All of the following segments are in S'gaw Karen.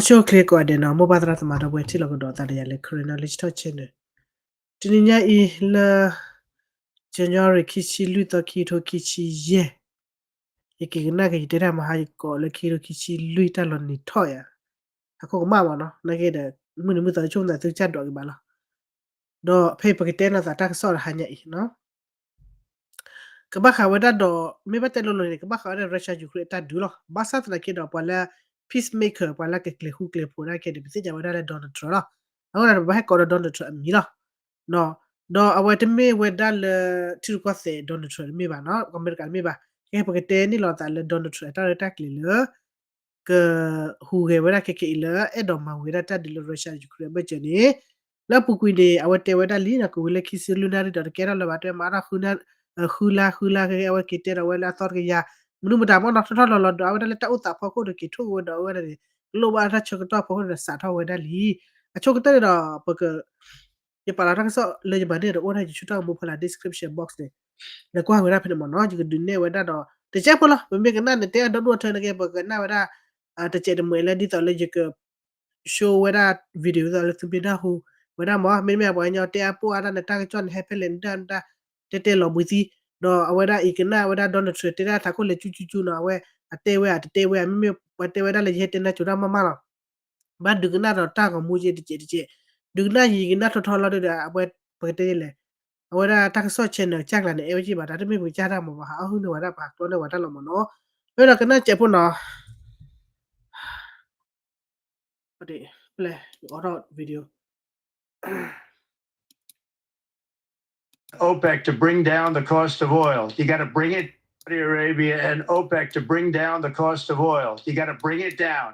ဆိၣ်ဂ့ၤကိးဂၤဒဲးနီၤ, မိၢ်ပၢ်သရၣ်သမါဒီပုၢ်ဝဲၢ် ထံၣ်လိာ်ကဒီးသးဒီးယၤလၢ Karen Knowledge Talk Channel. တနံၤညါအံၤလၢ January ခံဆံလွံၢ်သီ ခံကထိခံဆံယဲၢ်, ယက့ၤကနၣ်က့ၤယတဲတၢ်မဟါယကိးလၢ ခံကထိခံဆံလွံၢ်တၢ်လီၤနံၤထီၣ်ယၤ, ဟးခိၣ်ကမၣ်မးနီၤ, နာ်က့ဒီး မုၢ်နံၤမုၢ်သီဆိကမိၣ်သးသုကစၢ်ဒွးက့ၤဘၣ်လီၤ. ဒီးဖဲအံၤပကတဲနီၤသးတၢ်ကစီၣ်တဟါညါအံၤနီၤ ကဘၣ်ဃးဝဲဒၣ်ဒီး မ့ၢ်ဘၣ်တဲလိၤလိၤန့ၣ် ကဘၣ်ဃးဝဲဒၣ် Russia Ukraine အတၢ်ဒုးလီၤ. ဘၣ်ဆၣ်သနာ်က့ဒီး ပှၤလၢ peacemaker ပှၤလၢကကျဲၤဃူကျဲၤဖိးဒၣ်ကဲန့ၣ် ပသ့ၣ်ညါဝဲဒၣ်လၢ Donald Trump လီၤ. အဃိသတးဒီး ပဘၣ်ဟဲကိးဒီး Donald Trump အမံၤလီၤ. ဒီးအဝဲတမ့ၢ်ဝဲဒၣ်လၢ ထံရူၢ်ကီၢ်သဲး Donald Trump တမ့ၢ်ဘၣ်နီၤ, အမဲရကၤတမ့ၢ်ဘၣ်. ကဲ ပကတဲန့ၢ်လီၤသးလၢ Donald Trump အတၢ်ရဲၣ်တၢ်ကျဲၤလၢ ကဟူးဂဲၤဝဲဒၣ်ခဲကနံၣ်အံၤလၢ အဲၣ်ဒိးမၤဝံၤဒၣ်တၢ်ဒုးလၢ Russia Ukraine အဘၢၣ်စၢၤန့ၣ်, လၢအပူၤကွံာ်န့ၣ် အဝဲတဲဝဲဒၣ်လံနီၤ, ကဝံၤလၢခံဆံလွံၢ်နၣ်ရံၣ်ဒီးတကဲထီၣ်လၢၤဘၣ်, တဲမၤထီၣ် ဃုလါ ဃုလါ ကဲ အဝဲက့ၤတဲဒီးဝဲလၢအသီတကယၤ, မနုၤမတၤမ့ၢ်နီၤ ထီၣ်ထီၣ်လီၤလီၤဒီး အဝဲဒၣ်လၢတၢ်အိၣ်သးဖီခိၣ်ဒီးက့ၤထိၣ်က့ၤဝဲဒီးအဝဲဒၣ်န့ၣ် ကလိၣ်ဘၣ်တၢ်ဆၢကတီၢ်ဖီခိၣ်န့ၣ်ဒီးစးထီၣ်ဝဲဒၣ်လံ. အဆိကတၢၢ်န့ၣ်ဒီး ပက ယပာ်လီၤတၢ်ကစီၣ်လၢယမၤန့ၢ်ဒီးအိၣ်ဒၣ်ယဆူၣ်တၢ်ဂီၤမူဖီလာ် description box န့ၣ်, လဲၤကွၢ်ဝဲဒၣ်ဖဲန့ၣ်မ့ၢ်နီၤ, ယကဒုးနဲၣ်ဝဲဒၣ်ဒီး တကဲဖိလီၤ, ပမ့ၢ်ကနၣ်န့ၣ် တဲအဒိၣ်ဒိၣ်အထၢန့ၣ်က့ ပကနၣ်ဝဲဒၣ် တစဲးတမှဲးလၢဒ်သိးလၢယက show ဝဲဒၣ် video ဒ်သိးလၢသုမ့ၢ်နၢ်ဟူဝဲဒၣ်မ့ၢ်, မ့မ့ၢ်ပှၤကညီတဲအပိၢ်အါတၢ်န့ၣ် တၢ်ကစီၣ်န့ၣ် ဟဲဖဲလဲၣ်နတၢ်နတၢ် တဲတဲလီၤဘှံးသံ, ဒီးအဝဲဒၣ်အံၤကနၣ်ဝဲဒၣ် Donald Trump တဲဒၣ်ထးခိၣ်လဲၤကၠူကၠူကၠူနီၤ, အဝဲအတဲဝဲဧါတတဲဝဲဧါ, မ့မ့ၢ်ပှၤတဲဝဲဒၣ်လၢယဟဲတဲနၢ်ကၠိတၢ်မးမးလီၤ. ဘၣ်ဒုးကနၣ်ဒီးတၢ်ဂီၤမူက့တစဲးတစဲး, ဒုးကနၣ်ယံာ်ကနၣ်ထီထီလီၤဒီး အဝဲပကတဲလဲၣ်, အဝဲဒၣ်တၢ်ကစီၣ် channel ကစၢ်ကျါန့ၣ် အဲၣ်ဝဲက့ဘၣ်, တၢ်တမ့ၢ်ပကစၢ်တၢ်မၤဘၣ် ဟးအီၣ်ဟုၣ်န့ၢ်ဝဲဒၣ် ပဟးကျီန့ၢ်ဝဲတၢ်လီၤမ့ၢ်နီၤ, အဝဲဒီးကနၣ်စဲးဖိနီၤ ပလဲၤ auto video. OPEC to bring down the cost of oil. You got to bring it, Saudi Arabia and OPEC to bring down the cost of oil. You got to bring it down,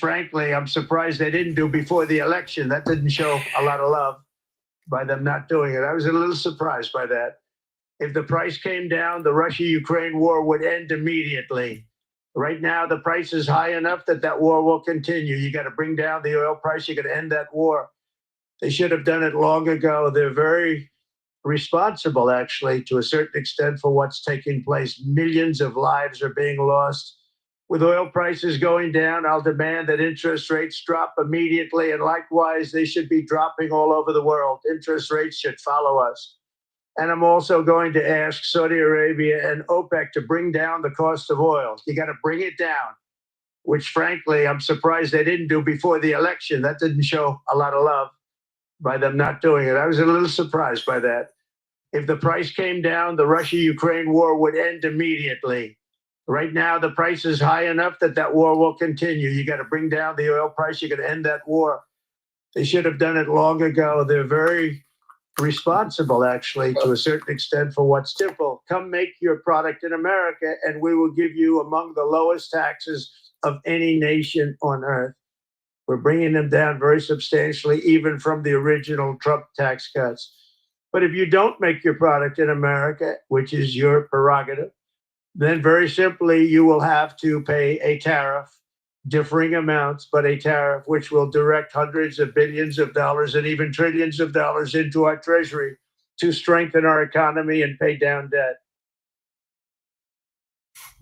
which frankly, I'm surprised they didn't do before the election. That didn't show a lot of love by them not doing it. I was a little surprised by that. If the price came down, the Russia Ukraine war would end immediately. Right now, the price is high enough that that war will continue. You got to bring down the oil price. You got to end that war. They should have done it long ago. They're very responsible, actually, to a certain extent, for what's taking place. Millions of lives are being lost. With oil prices going down, I'll demand that interest rates drop immediately, and likewise, they should be dropping all over the world. Interest rates should follow us. And I'm also going to ask Saudi Arabia and OPEC to bring down the cost of oil. You got to bring it down, which frankly, I'm surprised they didn't do before the election. That didn't show a lot of love by them not doing it. I was a little surprised by that. If the price came down, the Russia Ukraine war would end immediately. Right now, the price is high enough that that war will continue. You got to bring down the oil price. You got to end that war. They should have done it long ago. They're very responsible, actually, to a certain extent, for what's simple. Come make your product in America, and we will give you among the lowest taxes of any nation on earth. We're bringing them down very substantially, even from the original Trump tax cuts. But if you don't make your product in America, which is your prerogative, then very simply, you will have to pay a tariff, differing amounts, but a tariff which will direct hundreds of billions of dollars and even trillions of dollars into our treasury to strengthen our economy and pay down debt.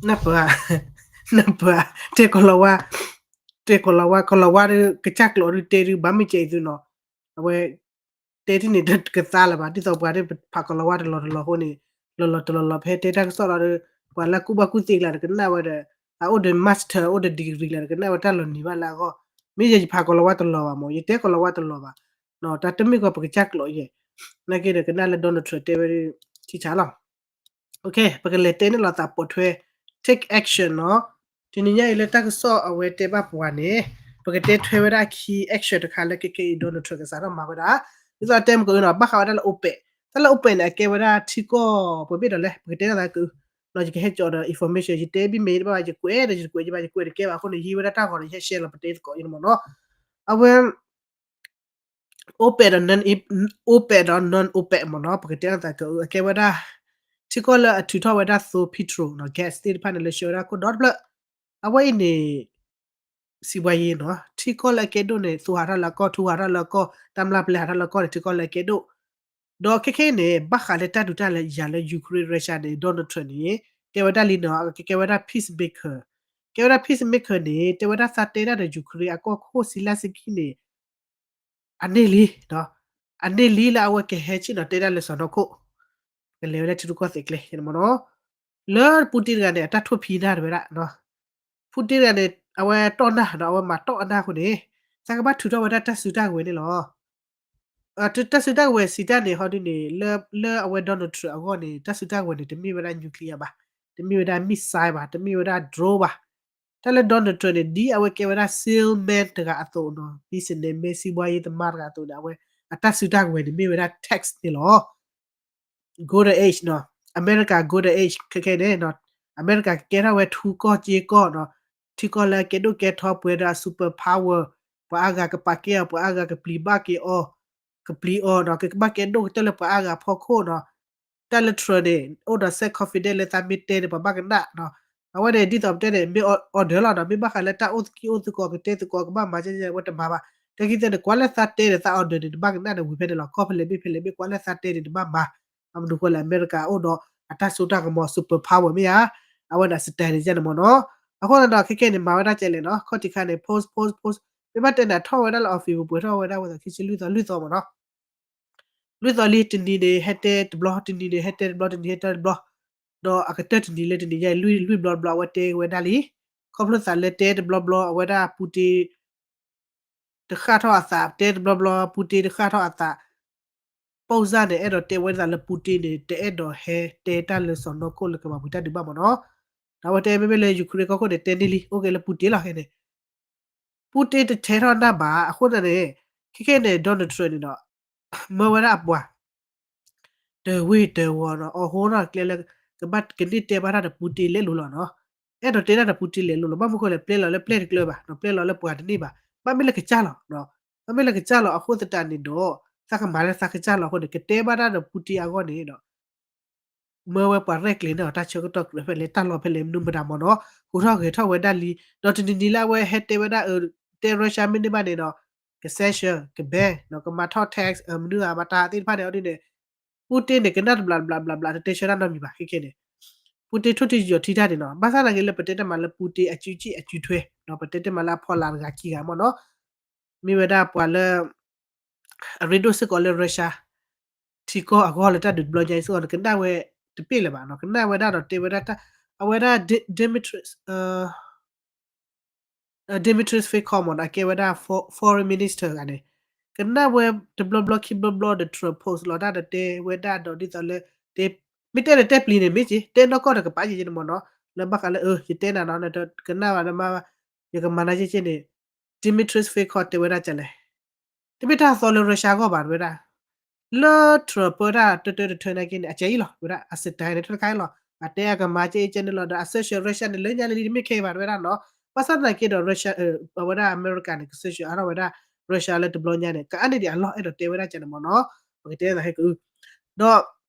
နၢ်ပၢၢ်, နၢ်ပၢၢ်, တဲကီၢ်လီၤဝါ, တဲကီၢ်လီၤဝါ, ကီၢ်လီၤဝါဒီး ကစၢ်ကျိာ်ဒုးတဲဒုး ဘၣ်မ့ၢ်ကဲအံၤသုနီၤ, အဝဲ တဲထံၣ်န့ၣ်တကသါလၢၤဘၣ်, ဒ်သိးပှၤဒီးဖးကီၢ်လီၤဝါတလီၢ်တလီၢ်အဃိန့ၣ်, လီၤလီၤတလီၢ်လီၢ် ဖဲတဲတၢ်ကစီၣ်လီၤဒီး ပှၤလၢကူၣ်ဘၣ်ကူၣ်သ့ကျါဒီးကနၣ်ဝဲဒီး အအိၣ်ဒီး master အိၣ်ဒီး degree ကျါဒီး ကနၣ်ဝဲတၢ်လီၤနံၤဘၣ်လၢအဂီၢ်, မ့ၢ်ယဲယဖးကီၢ်လီၤဝါတလီၢ်ဘၣ်မး, ယတဲကီၢ်လီၤဝါတလီၢ်ဘၣ်, တၢ်တမ့ၢ်ကီးပကစၢ်ကျိာ်ယဲ, နာ်က့ဒီးကနၣ်လၢ Donald Trump တဲဝဲ ထံဆါလီၤ. ပကလဲၤတဲန့ၢ်လီၤသးပိာ်ထွဲ take action နီၤ, တနံၤညါအံၤလၢတၢ်ကစီၣ်အဝဲတဲဘၣ်ပှၤန့ၣ်, ပကတဲထွဲဝဲဒၣ်ခံ action တခါလၢခဲကနံၣ်အံၤ Donald Trump ကစးထီၣ်မၤဝဲဒၣ်, ဒ်သိးတဲမ့ၢ်ကီးနီၤ ဘၣ်ဃးဝဲဒၣ်လၢ OPEC, တၢ်လၢ OPEC န့ၣ် အကဲဝဲဒၣ်ထံကီၢ်ပှဲၤဘ့ၣ်ဒီးလဲၣ်, ပကတဲဒၣ်သးက နီၤ ယကဟဲကၠီဒီး information ယတဲဘၣ်မ့ၢ်တဘၣ်ဘၣ် ယကွဲးဒီးယကွဲးယဘၣ် ယကွဲးတကဲဘၣ်အဃိန့ၣ် ယဟံးဝဲဒၣ်တၢ်ဂီၤဒီး ယဟဲ share လီၤပတဲသကိးယန့ၣ်မ့ၢ်နီၤ, အဝဲ OPEC ဒီး non, OPEC ဒီး non-OPEC မ့ၢ်နီၤ, ပကတဲအသးက အကဲဝဲဒၣ် ထံကီၢ်လၢအထုးထီၣ်ဝဲဒၣ်သိ petrol နီၤ gas သ့ၣ်တဖၣ်န့ၣ် လၢဆှၢဝဲဒၣ်ခိၣ်ဒီတဖျၢၣ်, အဝဲအံၤန့ၣ် စံးဘှါယံၤနီၤ, ထံကီၢ်လၢအကဲဒိၣ်န့ၣ် သိဟးထီၣ်လၢအကီၢ်, ထူဟးထီၣ်လၢအကီၢ်, တၢ်မျၢ်ပျဲဟးထီၣ်လၢအကီၢ်န့ၣ် ထံကီၢ်လၢအကဲဒိၣ်, ဒီးခဲခဲအံၤန့ၣ် ဘၣ်ဃးလၢတၢ်ဒုးတၢ်ယၤလၢ Ukraine Russia န့ၣ် Donald Trump န့ၣ် တဲဝဲဒၣ်လံနီၤ, ကကဲဝဲဒၣ် peacemaker ကဲဝဲဒၣ် peacemaker န့ၣ် တဲဝဲဒၣ်သးတဲဒၣ်ဒီး Ukraine အကီၢ်ခိၣ် Zelenskyy န့ၣ် အန့ၢ်လံ, အန့ၢ်လံလၢအဝဲကဟဲဆ့ၣ်နီၤတဲဒၣ်လၢစီၢ်နီၤခိၣ်, ကလဲၤဝဲလၢထံရူၢ်ကီၢ်သဲးကျဲမ့ၢ်နီၤ, လၢ Putin တဂၤန့ၣ် အတၢ်ထိၣ်ဖံးနၢ်တဝဲဒၣ် Putin တဂၤန့ၣ် အဝဲတီၢ်နၢ်ဒီး အဝဲမၤတီၢ်အနၢ်အဃိန့ၣ် သးကဘၣ်ထုးထီၣ်ဝဲဒၣ်တၢ်စုတၢ်ကဝဲၤန့ၣ်လီၤ. တၢ်စုတၢ်ကဝဲၤစံးတၢ်န့ၣ် ဟီဒုန့ၣ် လၢအဝဲ Donald Trump အဂီၢ်န့ၣ် တၢ်စုတၢ်ကဝဲၤန့ၣ် တမ့ၢ်ဝဲဒၣ် nuclear ဘၣ်, တမ့ၢ်ဝဲဒၣ် missile ဘၣ်, တမ့ၢ်ဝဲဒၣ် drone ဘၣ်. တၢ်လၢ Donald Trump န့ၣ် ဒ်အဝဲကဲဝဲဒၣ် salesman တဂၤအသိးနီၤ, businessman စံးဘှါယံၤသမါတဂၤအသိးန့ၣ် အဝဲအတၢ်စုတၢ်ကဝဲၤန့ၣ် မ့ၢ်ဝဲဒၣ် tax န့ၣ်လီၤ. Golden Age နီၤ, America Golden Age ခဲခဲန့ၣ် အမဲရကၤကကဲထီၣ်ဝဲထူကီၢ်က့ကီၢ်နီၤ, ထံကီၢ်လၢအကဲဒိၣ်ကဲထီပှဲၤဒီးအ super power, ပှၤအါဂၤကပာ်ကဲအီၤ, ပှၤအါဂၤကပျံၤဘၣ်က့ၤအီၤ, ကပျံၤအီၤနီၤ, ကဘၣ်ကဲဒိၣ်ကတၢၢ်လၢပှၤအါဂၤဖီခိၣ်နီၤ. တၢ်လၢ Trump န့ၣ် အိၣ်ဒီး self confidence လၢသးမ့ၢ်တဲန့ၣ် ပှၤဘၣ်ကနၣ်နီၤ. အဝဲန့ၣ်ဒ်သိးပတဲန့ၣ် မ့ၢ် order လီၤနီၤ, မ့ၢ်ဘၣ်ဃးလၢတၢ်အိၣ်သကိးအိၣ်သကိး ကတဲသကိး ကဘၣ်မၤကဲကဲ အဝဲတမၤဘၣ်. တၢ်ခံသၢန့ၣ် ကွၢ်လၢသးတဲန့ၣ် သး order န့ၣ် တဘၣ်ကနၣ်န့ၣ် ဝံၤဖဲန့ၣ်လီၤ. ကီၢ်ဖဲလဲၣ်မ့ၢ်ဖဲလဲၣ် မ့ၢ်ကွၢ်လၢသးတဲန့ၣ် တဘၣ်မၤ. အမနုၤဃိလဲၣ် အမဲရကၤအိၣ်ဒီးအတၢ်စိတၢ်ကမီၤ super power မ့ၢ်ဧါ, အဝဲန့ၣ် style န့ၣ်ယဲန့ၣ်မ့ၢ်နီၤ. အဃိန့ၣ်ဒီး ခဲခဲန့ၣ် မၤဝဲဒၣ်ကဲလဲၣ်နီၤ, ခီၣ်ထံးခါန့ၣ် post post post မ့ၢ်ဘၣ်တဲန့ၣ် အထီၣ်ဝဲဒၣ်လၢ office ပှဲၤထီၣ်ဝဲဒၣ်ဝဲသီခံဆံလွံၢ်သီ လွံၢ်သီမ့ၢ်နီၤ. လွံၢ်သီလံ တနံၤန့ၣ် ဟဲတဲတဘျီ, တနံၤန့ၣ် ဟဲတဲတဘျီ, တနံၤဟဲတဲတဘျီ, ဒီးအကတၢၢ်တနံၤလၢတနံၤညါ လွံၢ်လွံၢ်ဘျီတဘျီ အဝဲတဲဝဲဒၣ်လံ. ခီဖျိသးလၢတဲတဘျီဘျီ အဝဲဒၣ် Putin တဃၣ်ထီၣ်အသး, တဲတဘျီဘျီ Putin တဃၣ်ထီၣ်အသး. ပူၣ်စၢ်န့ၣ် အဲၣ်ဒိးတဲဝဲဒၣ်လၢ Putin န့ၣ် တအဲၣ်ဒိးဟဲတဲတၢ်လၢစီၢ်နီၤခိၣ်လၢကမၤပှဲၤတၢ်ဒုးဘၣ်မ့ၢ်နီၤ. ဒီးအဝဲတဲမ့မ့ၢ်လၢ Ukraine ကီၢ်ခိၣ်န့ၣ် တဲန့ၢ်လံ အိၣ်က့ၤလၢ Putin လီၤခဲန့ၣ် Putin တထဲထီၣ်နၢ်ဘၣ်. အဃိန့ၣ်န့ၣ် ခဲခဲန့ၣ် Donald Trump န့ၣ်ဒီး မၢဝဲဒၣ်အပှၤ တဝ့ၢ်တဝီၤနီၤ, အီၣ်ဟိနီၤကျဲလၢ ကဘၣ်ကန့ၢ်တဲဘၣ်တၢ်ဒီး Putin လဲၤလိၤလီၤနီၤ. အဲၣ်ဒိးတဲတၢ်ဒီး Putin လဲၤလိၤလီၤ. ဘၣ်မနုၤဃိလဲၣ် ပျဲလီၤလၢပျဲၢ်တကျၢၤဘၣ်နီၤ, ပျဲလီၤလၢပှၤတန့ၢ်ဘၣ်. ဘၣ်မ့ၢ်လၢကစၢ်လီၤ, ဘၣ်မ့ၢ်လၢကစၢ်လီၤအဃိသတးန့ၣ်ဒီး သးကမၤလၢသးကစၢ်လီၤအဃိန့ၣ် ကတဲဘၣ်တၢ်ဒီး Putin အဂီၢ်န့ၣ်ဒီး မၢဝဲပှၤရဲၣ်ကျဲၤန့ၢ်အီၤ တၢ်ဆၢကတီၢ်ကြၢးဖဲလဲၣ် တၢ်လီၢ်ဖဲလဲၣ် မနုၤမတၤမ့ၢ်နီၤ, ဟူးထီၣ်ဂဲၤထီၣ်ဝဲဒၣ်လံ. ဒီးတနံၤနံၤလၢအဝဲဟဲတဲဝဲဒၣ် တဲ Russia မ့ၢ်န့ၢ်ဘၣ်န့ၣ်ဒီး က sanction က ban ကမၤထီၣ် tax မနုၤအမတၤသ့ၣ်တဖၣ်န့ၣ် အီၤဒ်န့ၣ် Putin န့ၣ် ကနၣ်တဘျးဘျးဘျးဘျး တတဲဆၢတၢ်နီတမံၤဘၣ် ခဲခဲန့ၣ် Putin ထိၣ်ထံယီၤထံတၢ်န့ၣ်နီၤ. ဘၣ်ဆၣ်သနာ်က့လၢပတဲတမံၤလၢ Putin အစုစ့ၣ်အစုထွဲ ပတဲတမံၤလၢအဖီလာ်တဂၤခံဂၤမ့ၢ်နီၤ, မ့ၢ်ဝဲဒၣ်ပှၤလၢ အရ့ဒိၣ်စ့ၢ်ကီးလၢ Russia ထံကီၢ်အဂီၢ်လၢတၢ်ဒုးတဘျီညါအံၤစ့ၢ်ကီးန့ၣ် ကနၣ်ဝဲတပ့ၢ်လၢၤဘၣ်နီၤ. ကနၣ်ဝဲဒၣ်ဒီးတဲဝဲဒၣ် အဝဲဒၣ် Dmitry Dmitry Peskov မ့ၢ်နီၤ အကဲဝဲဒၣ် foreign minister တဂၤန့ၣ် ကနၣ်ဝဲတဘျီဘျီခံဘျီဘျီဒီး Trump post လီၤတၢ်ဒီးတဲဝဲဒၣ်ဒီးဒ်သိးလၢ မ့ၢ်တဲန့ၣ်တဲပျံၤန့ၣ်မ့ၢ်က့ တဲနီၢ်ကီၢ်ဒီးကပာ်က့ၤက့န့ၣ်မ့ၢ်နီၤ, လၢဘၣ်ဃးလၢ ယတဲနၤနီၤ ကနၣ်ဘၣ်မး ယကမၤနၤက့က့န့ၣ် Dmitry Peskov တဲဝဲဒၣ်ကလဲၣ် တမ့ၢ်တၢ်သီလၢ Russia အဂီၢ်ဘၣ် တဲဝဲဒၣ် လၢ Trump ပၢတၢ်တတၢတထၢနာ်က့န့ၣ် အကဲအံၤလီၤ တဲဝဲဒၣ် အ style န့ၣ် တခါအံၤလီၤ အတဲအကမၤကဲအံၤကဲန့ၣ်လီၤ ဒီးအ sanction Russia န့ၣ် လၢညါလၢလံတမ့ၢ်ခဲအံၤဘၣ် တဲဝဲဒၣ်နီၤ. ဘၣ်ဆၣ်သနာ်က့ဒီး Russia အဝဲဒၣ်အမဲရကၤန့ၣ် က sanction အါထီၣ်ဝဲဒၣ် Russia လၢတဘျီညါန့ၣ် ကအါန့ၢ်ဒံးအလီၢ်အဲၣ်ဒိးတဲဝဲဒၣ်ကန့ၣ်မ့ၢ်နီၤ ပကတဲသးဟဲကအု ဒီး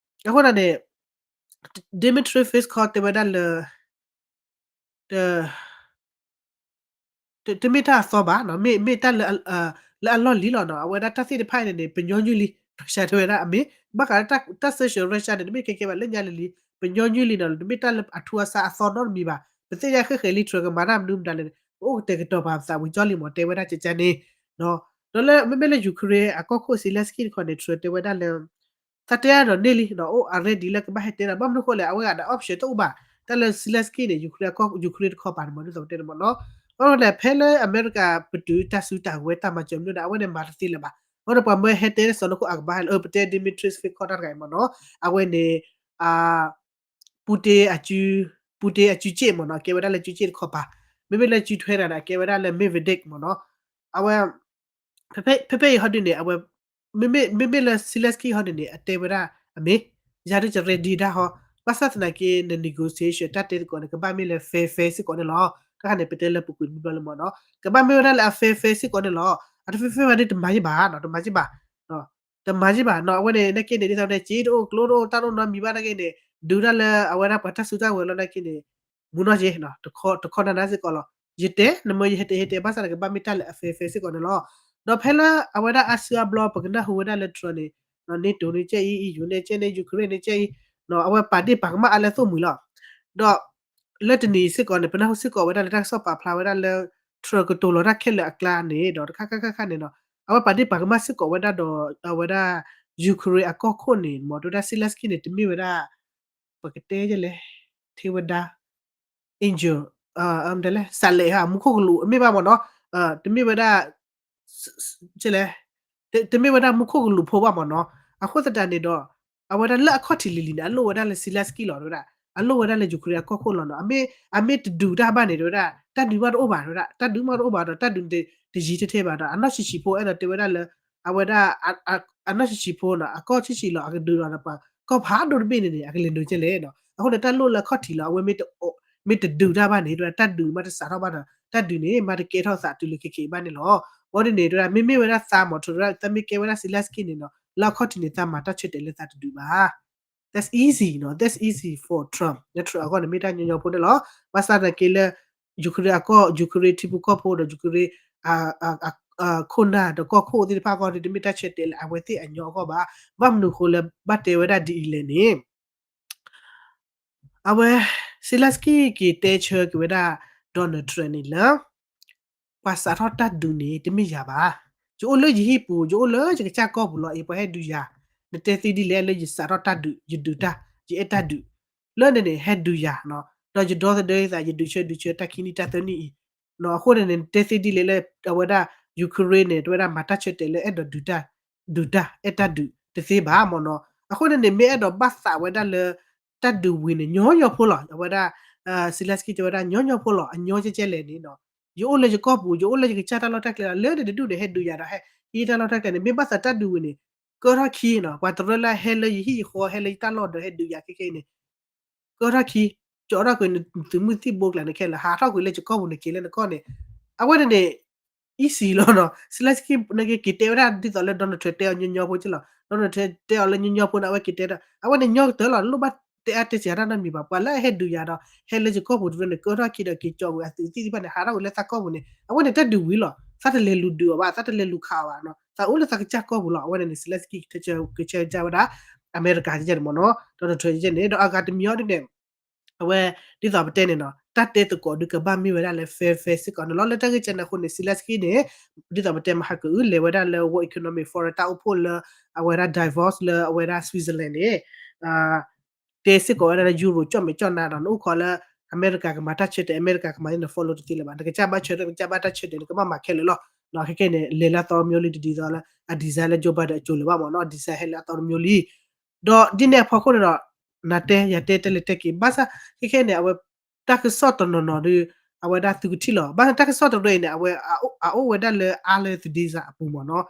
အဃိသတးန့ၣ် Dmitry Peskov တဲဝဲဒၣ်လၢ တမ့ၢ်တၢ်အသီဘၣ် မ့ၢ်မ့ၢ်တၢ်လၢအလီၢ်လံၤလီၤနီၤ. အဝဲဒၣ်တၢ်သ့ၣ်တဖၣ်န့ၣ်န့ၣ် ပညီနုၢ်လံ Russia တဲဝဲဒၣ်အမ့ၢ် ဘၣ်ဃးလၢတၢ် sanction Russia န့ၣ် တမ့ၢ်ခဲကဲဘၣ်လၢညါလံၤလံၤ ပညီနုၢ်လံနီၤ တမ့ၢ်တၢ်လၢအထူအဆါအသီနီတမံၤဘၣ်. ပသ့ၣ်ညါဃဲဃဲလံ Trump ကမၤတၢ်မနုၤမတၤလဲၣ်န့ၣ် ပအိၣ်ကတဲာ်ကတီၤပာ်ပသးဝံၤကၠီလံမ့ၢ် တဲဝဲဒၣ်ကကန့ၣ် ဒီးလၢမ့မ့ၢ်လၢ Ukraine အကီၢ်ခိၣ် Zelenskyy တခီန့ၣ် Trump တဲဝဲဒၣ်လၢ သးတဲအါဒီးန့ၢ်လံဒီး အိၣ် အ ready လၢကဘၣ်ဟဲတဲဒီး ဘၣ်မနုၤဃိလဲၣ် အဝဲဂၤဒီး option တအိၣ်ဘၣ်. တၢ်လၢ Zelenskyy န့ၣ် Ukraine အကီၢ် Ukraine တခီပၤန့ၣ်မ့ၢ် ဒ်သိးပတဲန့ၣ်မ့ၢ်နီၤ. အဃိန့ၣ် ဖဲလၢအမဲရကၤပတုာ်တၢ်စုတၢ်ကဝဲၤတၢ်မၤစၢၤမနုၤဒီး အဝဲန့ၣ်မၤတသ့လၢၤဘၣ်. အဃိန့ၣ် ပှၤမၢဟဲတဲလၢစီၢ်နီၤခိၣ်အကဘၣ်ဟဲလၢ ပတဲ Dmitry Peskov တၢ်တဂၤအံၤမ့ၢ်နီၤ. အဝဲန့ၣ် Putin အစု Putin အစုစ့ၣ်မ့ၢ်နီၤ အကဲဝဲဒၣ်လၢစုစ့ၣ်တခီပၤ. မ့မ့ၢ်လၢစုထွဲတဂၤန့ၣ် အကဲဝဲဒၣ်လၢ Medvedev မ့ၢ်နီၤ. အဝဲ ဖဲဖဲအံၤဟီဒုန့ၣ် အဝဲ မ့မ့ၢ်လၢ Zelenskyy ဟီဒုန့ၣ် အတဲဝဲဒၣ်အမ့ၢ် ယၤဒုး ready ဒၣ်ဟီ ဘၣ်ဆၣ်သနာ်က့ န negotiation တၢ်တဲသကိးန့ၣ် ကဘၣ်မ့ၢ်လၢ fair fair စ့ၢ်ကီးန့ၣ်လီၤ. တၢ်ခါန့ၣ် ပတဲလၢပူၤကွံာ်တဘျီလၢမ့ၢ်နီၤ ကဘၣ်မ့ၢ်ဝဲဒၣ်လၢအ fair fair စ့ၢ်ကီးန့ၣ်လီၤ. အတ fair fair ဘၣ်ဒုးတမၤယံၣ်ဘၣ်နီၤ တမၤယံၣ်ဘၣ် တမၤယံၣ်ဘၣ်နီၤ. အဝဲန့ၣ် နာ်က့န့ၣ် ဒ်သိးပတဲ စ့တအိၣ် ကျိတအိၣ် တၢ်တအိၣ်နီတမံၤဘၣ်နာ်က့န့ၣ် ဒုးဒၣ်လၢအဝဲဒၣ်ပှၤတၢ်စုတၢ်ကဝဲၤလီၤနာ်က့န့ၣ် မူနီၢ်က့ တခီနၢ်နၢ်စ့ၢ်ကီးလီၤ. ယတဲ နမၢယဟဲတဲ ယဟဲတဲ ဘၣ်ဆၣ်န့ၣ် ကဘၣ်မ့ၢ်တၢ်လၢအ fair fair စ့ၢ်ကီးန့ၣ်လီၤ. ဒီးဖဲလၢအဝဲဒၣ်အါစုအါဘျီ ပကနၢ်ဟူဝဲဒၣ်လၢ Trump န့ၣ် NATO န့ၣ်ကဲအံၤ EU န့ၣ်ကဲန့ၣ် Ukraine န့ၣ်ကဲအံၤ အဝဲပာ်ဒ့ၣ်ပာ်ကမၣ်အါလၢသိၣ်မှံၤလီၤ. ဒီး လၢတနံၤအံၤစ့ၢ်ကီးန့ၣ် ပနၢ်ဟူစ့ၢ်ကီးဝဲဒၣ်လၢတၢ်ကစီၣ်ပာ်ဖျါဝဲဒၣ်လၢ Trump ကတိၤလီၤတၢ်ခဲလၢာ်အကျါန့ၣ်ဒီး တခါခါခါခါန့ၣ်ဒီး အဝဲပာ်ဒ့ၣ်ပာ်ကမၣ်စ့ၢ်ကီးဝဲဒၣ်ဒီး အဝဲဒၣ် Ukraine အကီၢ်ခိၣ်န့ၣ် မ့ၢ်တဲဝဲဒၣ် Zelensky န့ၣ် တမ့ၢ်ဝဲဒၣ် ပကတဲလဲၣ် ထဲဝဲဒၣ် angel လဲၣ် စးလဲးဧါ မူခိၣ်ကလူး မ့ၢ်ဘၣ်မ့ၢ်နီၤ တမ့ၢ်ဝဲဒၣ် လဲၣ် တမ့ၢ်ဝဲဒၣ်မူခိၣ်ကလူးဖိဘၣ်မ့ၢ်နီၤ အဃိသတးန့ၣ်ဒီး အဝဲဒၣ်လၢအခီၣ်ထံးလံၤလံၤန့ၣ် အလိၣ်ဝဲဒၣ်လၢ Zelensky လီၤ တဲဝဲဒၣ် အလိၣ်ဝဲဒၣ်လၢ Ukraine အကီၢ်ခိၣ်လီၤနီၤ အမ့ၢ်တဒုးတၢ်ဘၣ်န့ၣ် တဲဝဲဒၣ် တၢ်ဒုးမ့ၢ်တအိၣ်ဘၣ် တဲဝဲဒၣ် တၢ်ဒုးမ့ၢ်တအိၣ်ဘၣ်ဒီး တၢ်ဒုးတယံၤထဲထဲဘၣ်ဒီး အနီၢ်ဆံးဆံးဖိအဲၣ်ဒိးတဲဝဲဒၣ်လၢ အဝဲဒၣ် အနီၢ်ဆံးဆံးဖိနီၤ အကီၢ်ဆံးဆံးလီၤ အကဒုးလီၤဒီးပှၤကီၢ်ဖးဒိၣ်တဘ့ၣ်န့ၣ်န့ၣ် အကလဲၤနုာ်ကဲလဲၣ်နီၤ အဃိန့ၣ် တၢ်လိၣ်လၢအခီၣ်ထံးလီၤ အဝဲမ့ၢ်တဒုးတၢ်ဘၣ်န့ၣ် တဲဝဲဒၣ် တၢ်ဒုးမ့ၢ်တစးထီၣ်ဘၣ်ဒီး တၢ်ဒုးန့ၣ် မ့ၢ်တကဲထီၣ်သးတုၤလၢခဲခဲအံၤဘၣ်န့ၣ်လီၤ အဃိန့ၣ်န့ၣ် တဲဝဲဒၣ် မ့မ့ၢ်ဝဲဒၣ်သးမ့ၢ် တဲဝဲဒၣ် သးမ့ၢ်ကဲဝဲဒၣ် Zelensky န့ၣ်နီၤ လၢအခီၣ်ထံးန့ၣ် သးမၤတၢ်ဆၢတဲာ်လၢသးတဒုးဘၣ် That's easy နီၤ that's easy for Trump လၢ Trump အဂီၢ်န့ၣ် မ့ၢ်တၢ်ညီညီဖိန့ၣ်လီၤ ဘၣ်ဆၣ်သနာ်က့လၢ Ukraine အကီၢ် Ukraine ထံဖိကီၢ်ဖိဒီး Ukraine ခိၣ်နၢ်ဒီးကီၢ်ခိၣ်သ့ၣ်တဖၣ်အဂီၢ်န့ၣ် တမ့ၢ်တၢ်ဆၢတဲာ်လၢအဝဲသ့ၣ်အညီအဂီၢ်ဘၣ် ဘၣ်မနုၤအဃိလၢဘၣ်တဲဝဲဒၣ်ဒ်အံၤလဲၣ်န့ၣ် အဝဲ Zelensky က့ၤတဲဆၢက့ၤဝဲဒၣ် Donald Trump န့ၣ်လၢ ပှၤစးထီၣ်တၢ်ဒုးန့ၣ် တမ့ၢ်ယၤဘၣ်. ယအိၣ်လၢယဟံၣ်ပူၤ, ယအိၣ်လၢယကစၢ်ကီၢ်ပူၤလီၤအံၤ, ပှၤဟဲဒုးယၤ, နတဲသ့ဒ်လဲၣ်လၢယစးထီၣ်တၢ်ဒုး, ယဒုးတၢ်, ယအဲၣ်တၢ်ဒုး, လၢန့ၣ်န့ၣ် ဟဲဒုးယၤ, ဒီးယဒီသဒၢယသး ယဒုးဆၢဒုးဆၢတၢ်ခံနံၣ်တၢ်သၢနံၣ်အံၤ, အဃိန့ၣ်န့ၣ် နတဲသ့ဒ်လဲၣ်လၢအဝဲဒၣ် Ukraine န့ၣ် တဲဝဲဒၣ်မၤတၢ်ဆၢတဲာ်လၢအဲၣ်ဒိးဒုးတၢ်, ဒုးတၢ်, အဲၣ်တၢ်ဒုးတသ့ဘၣ်မ့ၢ်နီၤ. အဃိန့ၣ်န့ၣ် မ့ၢ်အဲၣ်ဒိးဘၣ်သးဝဲဒၣ်လၢ တၢ်ဒုးဝံၤန့ၣ် ညီညီဖိလီၤ. အဝဲဒၣ် Zelensky တဲဝဲဒၣ် ညီညီဖိလီၤ. အညီကဲကဲလဲၣ်န့ၣ်နီၤ, ယအိၣ်လၢယကီၢ်ပူၤ, ယအိၣ်လၢယကစၢ်တၢ်လီၢ်တၢ်ကျဲလီၤ. လၢန့ၣ်တဒူၣ်န့ၣ် ဟဲဒုးယၤဒီး ဟဲဟံးတၢ်လီၢ်တၢ်ကျဲန့ၣ် မ့ၢ်ဘၣ်သးတၢ်ဒုးဝံၤန့ၣ် ကၢထီၣ်ခံနီၤ. ပှၤတရၢလၢဟဲလၢယဟံၣ်ယဃီ ဟဲလၢယတၢ်လီၢ်ဒီးဟဲဒုးယၤခဲခဲအံၤန့ၣ် ကၢထီၣ်ခံ, ကၠီထီၣ်ကွံာ်နသုးမုၢ်သံၣ်ဘိကျါန့ၣ်ခဲလၢာ်, ဟးထီၣ်ကွံာ်လၢယကီၢ်ပူၤန့ၣ် က့ၤလၢနကီၢ်န့ၣ်, အဝဲန့ၣ်န့ၣ် easy လီၤနီၤ. Zelensky န့ၣ်က့ၤတဲဝဲဒၣ်ဒ်သိးလၢ Donald Trump တဲအီၤညီညီဖိက့လီၤ. Donald Trump တဲအီၤလၢညီညီဖိန့ၣ် အဝဲက့ၤတဲဒၣ် အဝဲန့ၣ်ညီကတၢၢ်လီၤ. လိၣ်ဘၣ်တဲအါတဲစှၤတၢ်နီတမံၤဘၣ်. ပှၤလၢအဟဲဒုးယၤဒီး ဟဲလၢယကီၢ်ပူၤတရၢန့ၣ် ကၢထီၣ်ခံဒီးက့ၤကၠီကွံာ်အသုးသံၣ်တဖၣ်န့ၣ် ဟးထီၣ်ကွံာ်လၢသးကီၢ်ပူၤန့ၣ် အဝဲန့ၣ်တၢ်ဒုးဝံၤလီၤ. သးတလဲၤလူၤဒုးအီၤဘၣ်, သးတလဲၤလူၤခးအီၤဘၣ်, သးအိၣ်လၢသးကစၢ်ကီၢ်ပူၤလီၤ. အဝဲန့ၣ်န့ၣ် Zelensky ကဆၢကဆၢကဆၢဝဲဒၣ် အမဲရကၤကဲန့ၣ်မ့ၢ်နီၤ, Donald Trump ကဲန့ၣ် ဒီးအဂၤတမံၤအီၤဒ်န့ၣ် အဝဲ ဒ်သိးပတဲန့ၣ်နီၤ တၢ်တဲသကိးဒုးကဘၣ်မ့ၢ်ဝဲဒၣ်လၢ fair fair စ့ၢ်ကီးန့ၣ်လီၤ. လၢတၢ်ဂ့ၢ်ကဲန့ၣ်အဃိန့ၣ် Zelensky န့ၣ် ဒ်သိးပတဲမဟါကအု လဲၤဝဲဒၣ်လၢ World Economic Forum တၢ်အိၣ်ဖှိၣ်လၢ အဝဲဒၣ် Davos လၢအဝဲဒၣ် Switzerland န့ၣ် တဲစ့ၢ်ကီးဝဲဒၣ်လၢ Euro ကၠီၣ်မဲာ်ကၠီၣ်နါဒီး နအိၣ်ခိးလၢ အမဲရကၤကမၤတၢ်ဆၢတဲာ် အမဲရကၤကမၤန့ၣ် follow တသ့လၢၤဘၣ်. နကစၢ်ဘၣ်ဆၢထၢၣ် နကစၢ်ဘၣ်တၢ်ဆၢတဲာ်န့ၣ် ကဘၣ်မၤခဲလၢာ်လီၤ. ခဲခဲန့ၣ် လဲၤလၢအသီတမံၤလံ တဒ်သိးလၢ အ design လၢ Joe Biden အကၠိၤလၢၤဘၣ်မ့ၢ်နီၤ, design ဟဲလၢအသီတမံၤလံ ဒီးဒ်န့ၣ်အဖီခိၣ်န့ၣ်ဒီး နတဲယၤတဲတဲလဲၤတဲက့ၤ ဘၣ်ဆၣ် ခဲခဲန့ၣ် အဝဲ တၢ်ကစီၣ်တနီၤနီၤဒီး အဝဲဒၣ်သုကထံၣ်လီၤ. ဘၣ်ဆၣ်တၢ်ကစီၣ်တရၢအံၤန့ၣ် အဝဲအအိၣ်ဝဲဒၣ်လၢအါလၢ Theresa အပူၤမ့ၢ်နီၤ,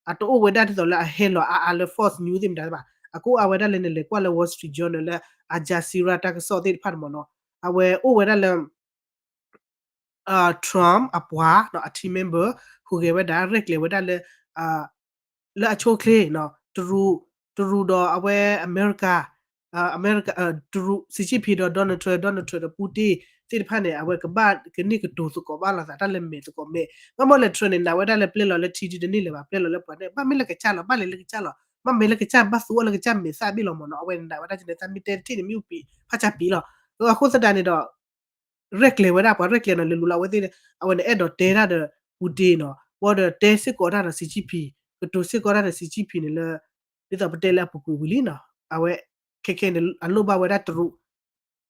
အတအိၣ်ဝဲဒၣ်ဒ်သိးလၢအဟဲလီၤအါအါလၢ Fox News သ့ၣ်မတၤတဘၣ်, အကအိၣ်အါဝဲဒၣ်လၢနလဲၤကွၢ်လၢ Wall Street Journal လၢ Al Jazeera တၢ်ကစီၣ်သ့ၣ်တဖၣ်န့ၣ်မ့ၢ်နီၤ, အဝဲအိၣ်ဝဲဒၣ်လၢ Trump အပှၤ အ team member ဟူးဂဲၤဝဲဒၣ် ရဲၣ်ကျဲၤဝဲဒၣ်လၢ လၢအဆိအချ့ တရူး တရူးဒီးအဝဲအမဲရကၤ အမဲရကၤ တရူး Xi Jinping ဒီး Donald Trump, Donald Trump ဒီး Putin သ့ၣ်တဖၣ်န့ၣ် အဝဲကဘၣ်ကန့ၢ်ကတိၤသကိးဘၣ်လိာ်သး တၢ်လၢမဲာ်သကိးမဲာ်, ဘၣ်မနုၤလဲၣ် Trump န့ၣ် နာ်ဝဲဒၣ်လၢပျဲလီၤလၢထံဒုတန့ၢ်လၢၤဘၣ်, ပျဲလီၤလၢပှၤန့ၣ် ဘၣ်မ့ၢ်လၢကစၢ်လီၤ ဘၣ်လဲၤလၢကစၢ်လီၤ, ဘၣ်မ့ၢ်လၢကစၢ် ဘၣ်သူအီၤလၢကစၢ်မဲာ်သၣ်ဘ့ၣ်လီၤမ့ၢ်နီၤ, အဝဲန့ၣ်နာ်ဝဲဒၣ်ကန့ၣ် သးမ့ၢ်တဲတထံၣ်န့ၣ် မ့ၣ်အူပံၤ ဖးဆါပံၤလီၤ. အဃိသတးန့ၣ်ဒီး ရဲၣ်ကျဲၤဝဲဒၣ် ပှၤရဲၣ်ကျဲၤနီၤ လဲၤလူၤလၢအဝဲသ့ၣ် အဝဲန့ၣ်အဲၣ်ဒိးတဲတၢ်ဒီး Putin နီၤ, ဘၣ်ဒီးတဲစ့ၢ်ကီးတၢ်ဒီး Xi Jinping, ကတိၤစ့ၢ်ကီးတၢ်ဒီး Xi Jinping န့ၣ်လၢ ဒ်သိးပတဲလၢအပူၤကွံာ်ဝံၤလံနီၤ, အဝဲ ခဲခဲန့ၣ် အလိၣ်ဘၣ်ဝဲဒၣ်တရူး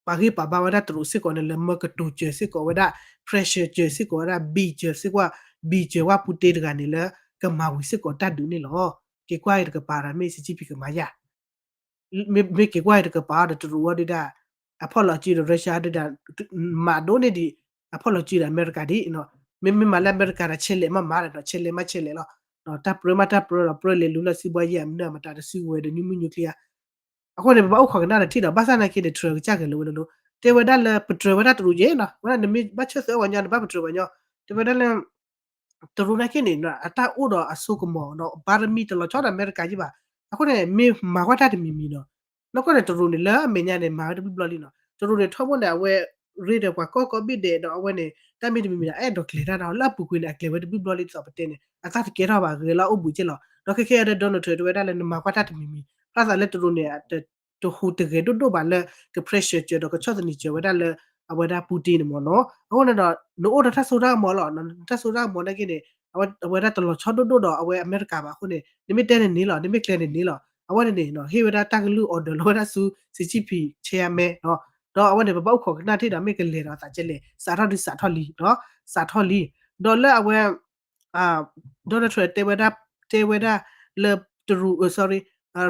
ပှၤဂ့ၢ်ပှၤဘါဝဲဒၣ်တရူးစ့ၢ်ကီးန့ၣ် လၢမၢကတိၤစၢၤစ့ၢ်ကီးဝဲဒၣ် pressure စၢၤစ့ၢ်ကီးဝဲဒၣ် ဘံၣ်စၢၤစ့ၢ်ကီး ဘံၣ်စၢၤဝဲ Putin တဂၤန့ၣ်လၢ ကမၤဝံၤစ့ၢ်ကီးတၢ်ဒုးန့ၣ်လီၤ. က့ၤကွၢ်အံၤတကပၤဒီး မ့ၢ် Xi Jinping ကမၤယၤ မ့ၢ်က့ၤကွၢ်အံၤတကပၤဒီး တရူးဝဲဒၣ် အဖီၣ်လီၤစုဒီး Russia ဒၣ် မၤဒိၣ်န့ၢ်ဒံး အဖီၣ်လီၤစုဒီးအမဲရကၤဒ်, မ့မ့ၢ်မၤလၢအမဲရကၤဒီး ဆဲးလဲးမးမၤဒီး ဆဲးလဲးမးဆဲးလဲးလီၤ. တၢ်ပြၢမးတၢ်ပြၢဒီး ပြၢလဲၤလူၤလၢစံးဘှါယဲၢ် မနုၤမတၤတစုဝဲဒီး နုမုၢ်နုကျံဧါ. အဃိန့ၣ် ပဘၣ်အိၣ်ခိးကနၣ်ဒီးထံၣ်ဒီး ဘၣ်ဆၣ်နာ်က့န့ၣ် Trump ကစၢ်ကလဲၤဝဲလိၤလိၤ တဲဝဲဒၣ်လၢ ပတြၢၤဝဲဒၣ်တရူးက့နီၤ, ဝဲဒၣ်နမ့ၢ်ဘၣ်ဆၢသၢဝဲညီ နဘၣ်ပတြၢၤဝဲညီ, တဲဝဲဒၣ်လၢ တရူးနာ်က့န့ၣ် အတၢ်အိၣ်ဒီးအစိကမီၤနီၤ ဘါရမံတလီၤဆီဒီးအမဲရကၤက့ဘၣ်. အဃိန့ၣ် မ့ၢ်မၤကွၢ်တၢ်တမံၤမံၤနီၤ, နီၢ်ကီၢ်န့ၣ် တရူးန့ၣ် လၢအမဲာ်ညါန့ၣ် မၤဝဲတဘျီဘျီလံနီၤ. တရူးန့ၣ် ထီဘိန့ၣ် အဝဲရ့ဒီးပှၤကီၢ်ကိးဘ့ၣ်ဒဲးဒီး အဝဲန့ၣ် တၢ်မ့ၢ်တမံၤမံၤဒီး အဲၣ်ဒိးကျဲၤတၢ်ဒီး လၢအပူၤကွံာ်န့ၣ် အကျဲၤဝဲတဘျီဘျီလံ ဒ်သိးပတဲန့ၣ် အတၢ်တကဲထီၣ်ဘၣ် ဂဲၤလၢအအိၣ်ဘှံးက့လီၤ. ဒီးခဲခဲအံၤဒီး Donald Trump တဲဝဲဒၣ်လၢ နမၤကွၢ်တၢ်တမံၤမံၤ ဖျါသးလၢတရူးန့ၣ် တဟူးတဂဲၤဒိၣ်ဒိၣ်ဘၣ်လၢ က pressure စၢၤဒီး ကဆီၣ်သနံးစၢၤဝဲဒၣ်လၢ အဝဲဒၣ် Putin န့ၣ်မ့ၢ်နီၤ. အဃိန့ၣ်ဒီး နအိၣ်ဒီးတၢ်စိတၢ်ကမီၤလီၤ, တၢ်စိတၢ်ကမီၤနာ်က့န့ၣ် အဝဲဒၣ်တလီၤဆီဒိၣ်ဒိၣ်ဒီးအဝဲအမဲရကၤဘၣ်အဃိန့ၣ် နမ့ၢ်တဲန့ၣ်န့ၣ်လီၤ, နမ့ၢ်ကျဲန့ၣ်န့ၣ်လီၤ. အဝဲန့ၣ်န့ၣ် ဟ့ၣ်ဝဲဒၣ်တၢ်ကလုၢ် order လီၤဝဲဒၣ်ဆူ Xi Jinping chairman နီၤ, ဒီးအဝဲန့ၣ် ပဘၣ်အိၣ်ခိးကနၣ်ထံၣ်ဒီးမ့ၢ်ကလဲၤဒီးသးကဲလဲၣ် စးထီၣ်ဒုးစးထီၣ်လံ, စးထီၣ်လံ. ဒီးလၢအဝဲ Donald Trump တဲဝဲဒၣ်, တဲဝဲဒၣ်လၢတရူး, sorry,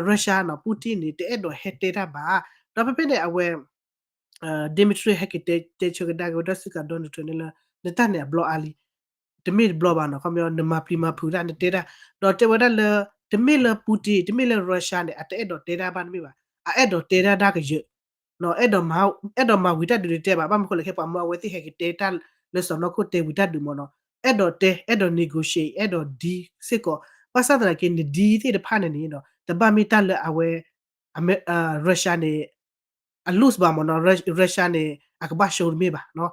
Russia နီၤ Putin န့ၣ် တအဲၣ်ဒိးဟဲတဲတၢ်ဘၣ်. ဒီးဖဲဖဲန့ၣ် အဝဲ Dmitry ဟဲက့ၤတဲဆၢကဒါက့ၤဝဲဒၣ်စ့ၢ်ကီး Donald Trump န့ၣ်လၢ နတၢ်န့ၣ်အဘျီအါလံ, တမ့ၢ်တဘျီဘၣ်နီၤ, ခီပညီ နမၤပျံၤမၤဖုးတၢ် နတဲတၢ်, ဒီးတဲဝဲဒၣ်လၢ တမ့ၢ်လၢ Putin, တမ့ၢ်လၢ Russia န့ၣ် အတအဲၣ်ဒိးတဲတၢ်ဘၣ်တမ့ၢ်ဘၣ်, အအဲၣ်ဒိးတဲတၢ်ဒၣ်ကယၢၤ အဲၣ်ဒိးမၤဝံၤတၢ်ဒုးတတဲဘၣ်, ဘၣ်မနုၤဃိလဲၣ် ခဲပှၤမၢအဝဲသ့ၣ်ဟဲက့ၤတဲတၢ်လၢစီၢ်နီၤခိၣ်တဲဝံၤတၢ်ဒုးမ့ၢ်နီၤ, အဲၣ်ဒိးတဲ အဲၣ်ဒိး negotiate အဲၣ်ဒိး deal စ့ၢ်ကီး, ဘၣ်ဆၣ်သနာ်က့ န deal သ့ၣ်တဖၣ်န့ၣ်န့ၣ် တဘၣ်မ့ၢ်တၢ်လၢအဝဲ Russia န့ၣ် အ lose ဘၣ်မ့ၢ်နီၤ, Russia န့ၣ် အကဘၣ် show တမ့ၢ်ဘၣ်နီၤ.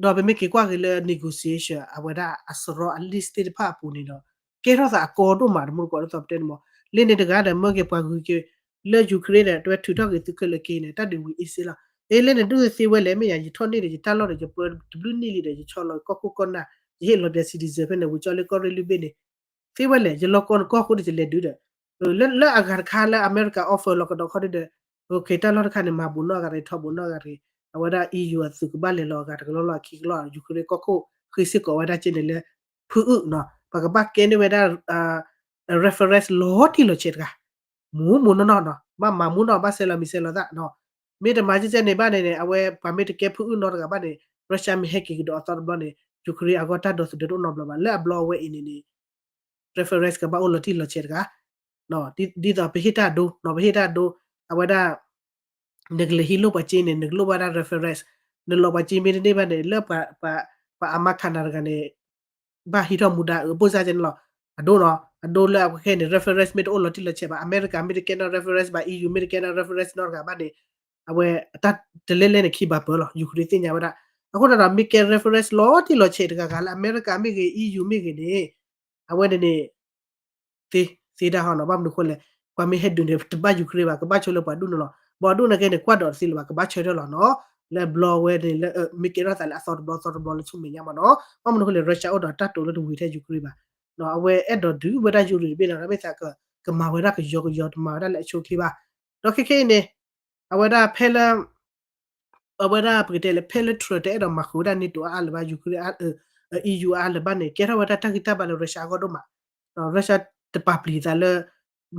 ဒီးပမ့ၢ်က့ၤကွၢ်က့ၤလၢ negotiation အဝဲဒၣ်အစရီအ list သ့ၣ်တဖၣ်အပူၤန့ၣ်ဒီး ကဲထီၣ်သးအကီဒိၣ်မး တမူတကိးဒ်သိးပတဲန့ၣ်မ့ၢ်, လၢန့ၣ်တဂၤဒီး မၢက့ၤပှၤဂုၤက့ၤ လၢ Ukraine ဒီး တဝဲထုးထီၣ်က့ၤသုးခဲလၢာ်က့ၤန့ၣ် တၢ်ဒုးဝံၤအ့ၣ်စ့လီၤ. အ့ လၢန့ၣ်ဒုးသ့ဝဲလဲၣ် မ့ၢ်ယၤ ယထီၣ်န့ၢ်ဒီး ယတၢ်လီၢ်ဒီး ယပၢတဘျုးနံၣ်လံဒီး ယဆီလီၤကီၢ်ခိၣ်ကီၢ်နၢ် ယဟ့ၣ်လီၤပျဲ citizen ဖဲန့ၣ် ဝံၤကၠီလၢကီၢ်ရ့ၣ်လွံၢ်ဘ့ၣ်န့ၣ် သ့ဝဲလဲၣ် ယလီၤကီၢ်နကီၢ်ဃိဒီး ယလဲၤဒုးဒီး လၢအဂၤတခါလၢအမဲရကၤ offer လီၤကဒီးခီဒုဒီး တၢ်လီၢ်တခါန့ၣ် မၤဘူးနီၢ်ဂၤရ့ၤ ထီဘူးနီၢ်ဂၤရ့ၤ အဝဲဒၣ် EU အသုးကဘၣ်လဲၤလီၤအဂၤတကလီၢ်လီၤ အခံကလီၢ် Ukraine ကီၢ်ခိၣ် ဃ့စ့ၢ်ကီးဝဲဒၣ်က့န့ၣ်လၢ ဖုအုၣ်နီၤ ပကဘၣ်ကဲန့ၢ်ဝဲဒၣ် reference လီၤတံၢ်လီၤဆဲးတဂၤ မူမူနီၢ်နီၢ်နီၤ ဘၣ်မၤမူနီၢ် ဘၣ်ဆဲးလီၤမံၤဆဲးလီၤသၣ်နီၤ မ့ၢ်တမၤကဲကဲန့ၣ်ဘၣ်န့ၣ်န့ၣ် အဝဲပှၤမ့ၢ်တကဲဖုအုၣ်နီတဂၤဘၣ်န့ၣ် Russia မ့ၢ်ဟဲက့ၤကဒီးအသီတဘျီန့ၣ် Ukraine အဂီၢ်တၢ်ဒိးသဒၢတအိၣ်နီတဘျီဘၣ် လၢအဘျီအဝဲအံၤန့ၣ်န့ၣ် reference ကဘၣ်အိၣ်လီၤတံၢ်လီၤဆဲးတဂၤ ဒ်သိးပဟ့ၣ်တၢ်ဒိ ပဟ့ၣ်တၢ်ဒိ အဝဲဒၣ် နကလဲၤဟံးလိၣ်ပှၤက့န့ၣ် နကလိၣ်ဘၣ်ဒၣ် reference နလီၤပှၤက့မ့ၢ်တန့ၢ်ဘၣ်န့ၣ် လၢပှၤအမါခးနၤတဂၤန့ၣ် ဘၣ်ဟံးထီၣ်မူဒါအဘိၣ်စၢ်ကဲန့ၣ်လီၤ အဒိနီၤ အဒိလၢအခဲန့ၣ် reference မ့ၢ်တအိၣ်လီၤတံၢ်လီၤဆဲးဘၣ် အမဲရကၤမ့ၢ်တကဲနီၢ် reference ဘၣ် EU မ့ၢ်တကဲနီၢ် reference နီတဂၤဘၣ်န့ၣ် အဝဲတၢ်တလဲလဲၣ်န့ၣ်ခံဘၣ်ပၢၢ်လီၤ Ukraine သ့ၣ်ညါဝဲဒၣ် အဃိသတးဒီး မ့ၢ်ကဲ reference လီၤတံၢ်လီၤဆဲးတဂၤဂၤလၢအမဲရကၤမ့ၢ်ဂ့ၤ EU မ့ၢ်ဂ့ၤန့ၣ် အဝဲန့ၣ်န့ၣ် သ့ သ့ဒၣ်ဟီနီၤ ဘၣ်မနုၤဃိလဲၣ် ပှၤမ့ၢ်ဟဲဒုးန့ၣ် တဘၣ် Ukraine ဘၣ် ကဘၣ်ဆိလၢပှၤဒူၣ်န့ၣ်လီၤ ပှၤဒူၣ်န့ၣ်ကဲန့ၣ် ကွၢ်ဒီးတသ့လၢၤဘၣ် ကဘၣ်ဆၢထၢၣ်လီၤနီၤ လၢဘျီဝဲန့ၣ်လၢ မ့ၢ်ကဲထီၣ်သးလၢအသီတဘျီသီတဘျီလၢဆူမဲာ်ညါမ့ၢ်နီၤ ဘၣ်မနုၤဃိလဲၣ် Russia အိၣ်ဒီးတၢ်တိာ်လၢတဝံၤထဲ Ukraine ဘၣ် အဝဲအဲၣ်ဒိးဒုးဝဲဒၣ် Ukraine တဘ့ၣ်လီၤ မ့ၢ်သးကမၤဝဲဒၣ်ကယီကယီ တမၤဝဲဒၣ်လၢအဆိအချ့ဘၣ် ဒီးခဲခဲအံၤန့ၣ် အဝဲဒၣ်ဖဲလၢ အဝဲဒၣ်ပကတဲလၢ ဖဲလၢ Trump တအဲၣ်ဒိးမၤဃုာ်ဝဲဒၣ် NATO အါအါလၢၤဘၣ် Ukraine အါ EU အါအါလၢၤဘၣ်န့ၣ် ကဲထီၣ်ဝဲဒၣ်တၢ်ဂံၢ်တၢ်ဘါလၢ Russia အဂီၢ်ဒိၣ်မး Russia တပာ်ပျံၤသးလၢ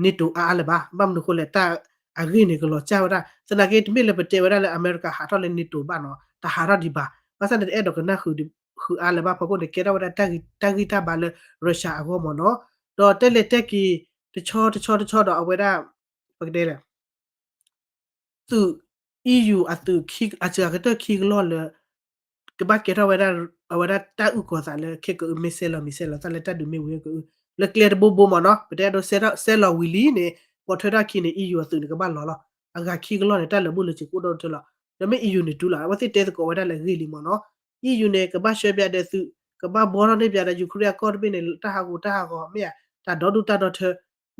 NATO အါအါလၢၤဘၣ် ဘၣ်မနုၤဃိလဲၣ် တၢ်အဂ့ၢ်န့ၣ် ကလီၤစၢ်ဝဲဒၣ် သနာ်က့ တမ့ၢ်လၢပတဲဝဲဒၣ်လၢ အမဲရကၤဟးထီၣ်လၢ NATO ဘၣ်နီၤ တဟးထီၣ်ဒံးဘၣ် ဘၣ်ဆၣ်န့ၣ် တအဲၣ်ဒိးကနၣ်ဃုာ်အါလၢၤဘၣ် ဖီခိၣ်န့ၣ် ကဲထီၣ်ဝဲဒၣ်တၢ်ဂံၢ်တၢ်ဘါလၢ Russia အဂီၢ်မ့ၢ်နီၤ ဒီးတဲလဲၤတဲက့ၤ တဆီတဆီတဆီဒီး အဝဲဒၣ် ပကတဲလၢ သုး EU အသုး အစှၤကတၢၢ်ခံကလီၢ်လၢ ကဘၣ်ကဲထီၣ်ဝဲဒၣ် အဝဲဒၣ်တၢ်အုၣ်ကီၤသးလၢ ခဲကအုၣ်မ့ၢ်စဲလီၤမံၤစဲလီၤသးလၢတၢ်ဒုးမ့ၢ်ဝံၤကအုၣ် လၢကျဲတဘိဘိမ့ၢ်နီၤ ပတဲဒိးစဲလီၤဝံၤလံန့ၣ် ပိာ်ထွဲထီၣ်ခံန့ၣ် EU အသုးန့ၣ် ကဘၣ်လီၤလီၤ အဂၤခံကလီၢ်န့ၣ် တၢ်လၢာ်ဘူၣ်လၢာ်စ့ၤကအိၣ်ဒီးတၢ်လီၤ ဒီးမ့ၢ် EU န့ၣ်တူၢ်လီၤ အဝဲသ့ၣ်တဲသကိးဝဲဒၣ်လၢအဂ့ၢ်လံမ့ၢ်နီၤ EU န့ၣ် ကဘၣ်ဆှၢပျးဒီးသုး ကဘၣ်ဘှီထီၣ်န့ၢ်ပျးဒီး Ukraine အကီၢ်တဘ့ၣ်န့ၣ် တၢ်ဟးဂူာ်တၢ်ဟးဂီၤ မ့ၢ်ဧါ တၢ်ဒီဒူၣ်တၢ်ဒီထၢ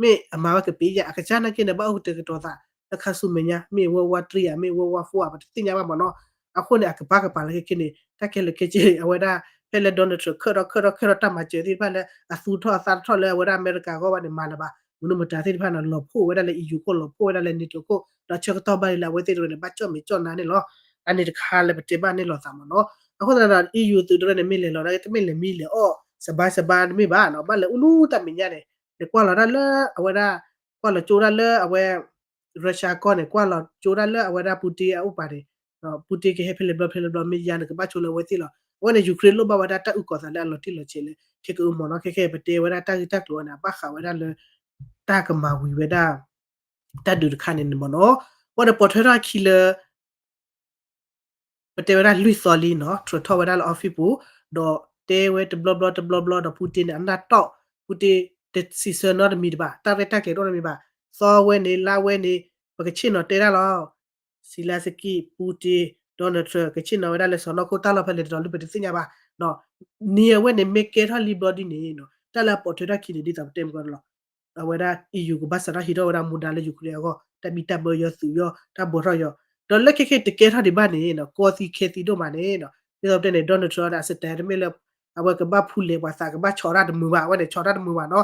မ့ၢ်အမၤဝဲကပ့ၤယဲၢ် အကစၢ်နာ်က့န့ၣ် ဘၣ်အိၣ်ကတဲာ်ကတီၤသး လၢခါဆူမဲာ်ညါ မ့ၢ် World War Three ဧါ မ့ၢ် World War Four ဧါ ပတသ့ၣ်ညါဘၣ်မ့ၢ်နီၤ အဃိန့ၣ် အကပၤကပၤလၢခဲခဲန့ၣ် တၢ်ခဲလၢာ်ခဲဆ့ အဝဲဒၣ် ဖဲလၢ Donald Trump ခၢၣ်ထီၣ်ခၢၣ်ထီၣ်ခၢၣ်ထီၣ်တၢ်မၤစၢၤသ့ၣ်တဖၣ်လၢ အသူထီၣ်အသးထီၣ်လၢအဝဲဒၣ်အမဲရကၤအဂီၢ်ဘၣ်န့ၣ် မၤလၢၤဘၣ် မနုၤမတၤသ့ၣ်တဖၣ်န့ၣ် လီၤဖှိၣ်ဝဲဒၣ်လၢ EU ခိၣ် လီၤဖှိၣ်ဝဲဒၣ်လၢ NATO ခိၣ် ဒီးဆၢကတီၢ်ဘၣ်လံလၢအဝဲသ့ၣ်တဖၣ်န့ၣ် ဘၣ်ကၠီၣ်မဲာ်ကၠီၣ်နါန့ၣ်လီၤ အန့ၣ်တခါလၢပတဲဘၣ်န့ၢ်လိာ်သးမ့ၢ်နီၤ အဃိသတးဒီး EU သုးတရၢန့ၣ် မ့ၢ်လဲၤလီၤ တမ့ၢ်လဲၤမံလဲၤအီၣ် စဘါစဘါတမ့ၢ်ဘၣ်နီၤ ဘၣ်လဲၤအိၣ်လူၤတၢ်မဲာ်ညါန့ၣ် နကွၢ်လီၤတၢ်လၢအဝဲဒၣ် ကွၢ်လီၤကၠိဒၣ်လၢအဝဲ Russia ကီၢ်န့ၣ် ကွၢ်လီၤကၠိဒၣ်လၢအဝဲဒၣ် Putin အအိၣ်ပၤန့ၣ် Putin ကဟဲဖဲလဲၣ်ဘျီဖဲလဲၣ်ဘျီ မ့ၢ်ယါန့ၣ် ကဘၣ်ဆိလၢအဝဲသ့ၣ်လီၤ အဝဲန့ၣ် Ukraine လိၣ်ဘၣ်ဝဲဒၣ်တၢ်အုၣ်ကီၤသးလၢအလီၤတံၢ်လီၤဆဲးလၢ ခဲကအုမ့ၢ်နီၤ ခဲခဲပတဲဝဲဒၣ်တၢ်ဂ့ၢ်တၢ်ကျိၤန့ၣ် အဘၣ်ဃးဝဲဒၣ်လၢ တၢ်ကမၤဝံၤဝဲဒၣ် တၢ်ဒုးတခါန့ၣ်န့ၣ်မ့ၢ်နီၤ ဘၣ်ဒီးပိာ်ထွဲထီၣ်အခံလၢ ပတဲဝဲဒၣ်လွံၢ်သီလံနီၤ Trump ထီၣ်ဝဲဒၣ်လၢ office ပူၤ ဒီးတဲဝဲတဘျီဘျီတဘျီဘျီဒီး Putin န့ၣ် အနၢ်တီၢ် Putin တစံးဆၢနီတမံၤတဘၣ် တၢ်ရဲၣ်တၢ်ကျဲၤတအိၣ်နီတမံၤဘၣ် သီဝဲန့ၣ် လါဝဲန့ၣ် ပကဆ့ၣ်နီၤတဲဒၣ်လီၤ Zelenskyy Putin Donald Trump ကဆ့ၣ်နီၤဝဲဒၣ်လၢစီၢ်နီၤခိၣ်တၢ်လီၢ်ဖဲလဲၣ်တတီၤလံပတသ့ၣ်ညါဘၣ် နံၤအဝဲန့ၣ်မ့ၢ်ကဲထီၣ်လံဘျီဒ်န့ၣ် တၢ်လၢအပိာ်ထွဲထီၣ်ခံန့ၣ် ဒ်သိးပတဲမုၢ်ကီၢ်န့ၣ်လီၤ အဝဲဒၣ် EU ကဘၣ်စးထီၣ်ဟံးထီၣ်ဝဲဒၣ်မူဒါလၢ Ukraine အဂီၢ် တၢ်ဘံၣ်တၢ်ဘၢယီၤသုးယီၤ တၢ်ဘှီထီၣ်ယီၤ ဒီးလၢခဲခဲတကဲထီၣ်ဒံးဘၣ်န့ၣ် ကီသံခဲသံဒိၣ်မးန့ၣ် ဒ်သိးပတဲန့ၣ် Donald Trump န့ၣ် အစတဲတမ့ၢ်လၢ အဝဲကဘၣ်ဖူလဲၤပှၤသး ကဘၣ်ဆီးတၢ်တမုာ်ဘၣ်, အဝဲန့ၣ်ဆီးတၢ်တမုာ်ဘၣ်နီၤ.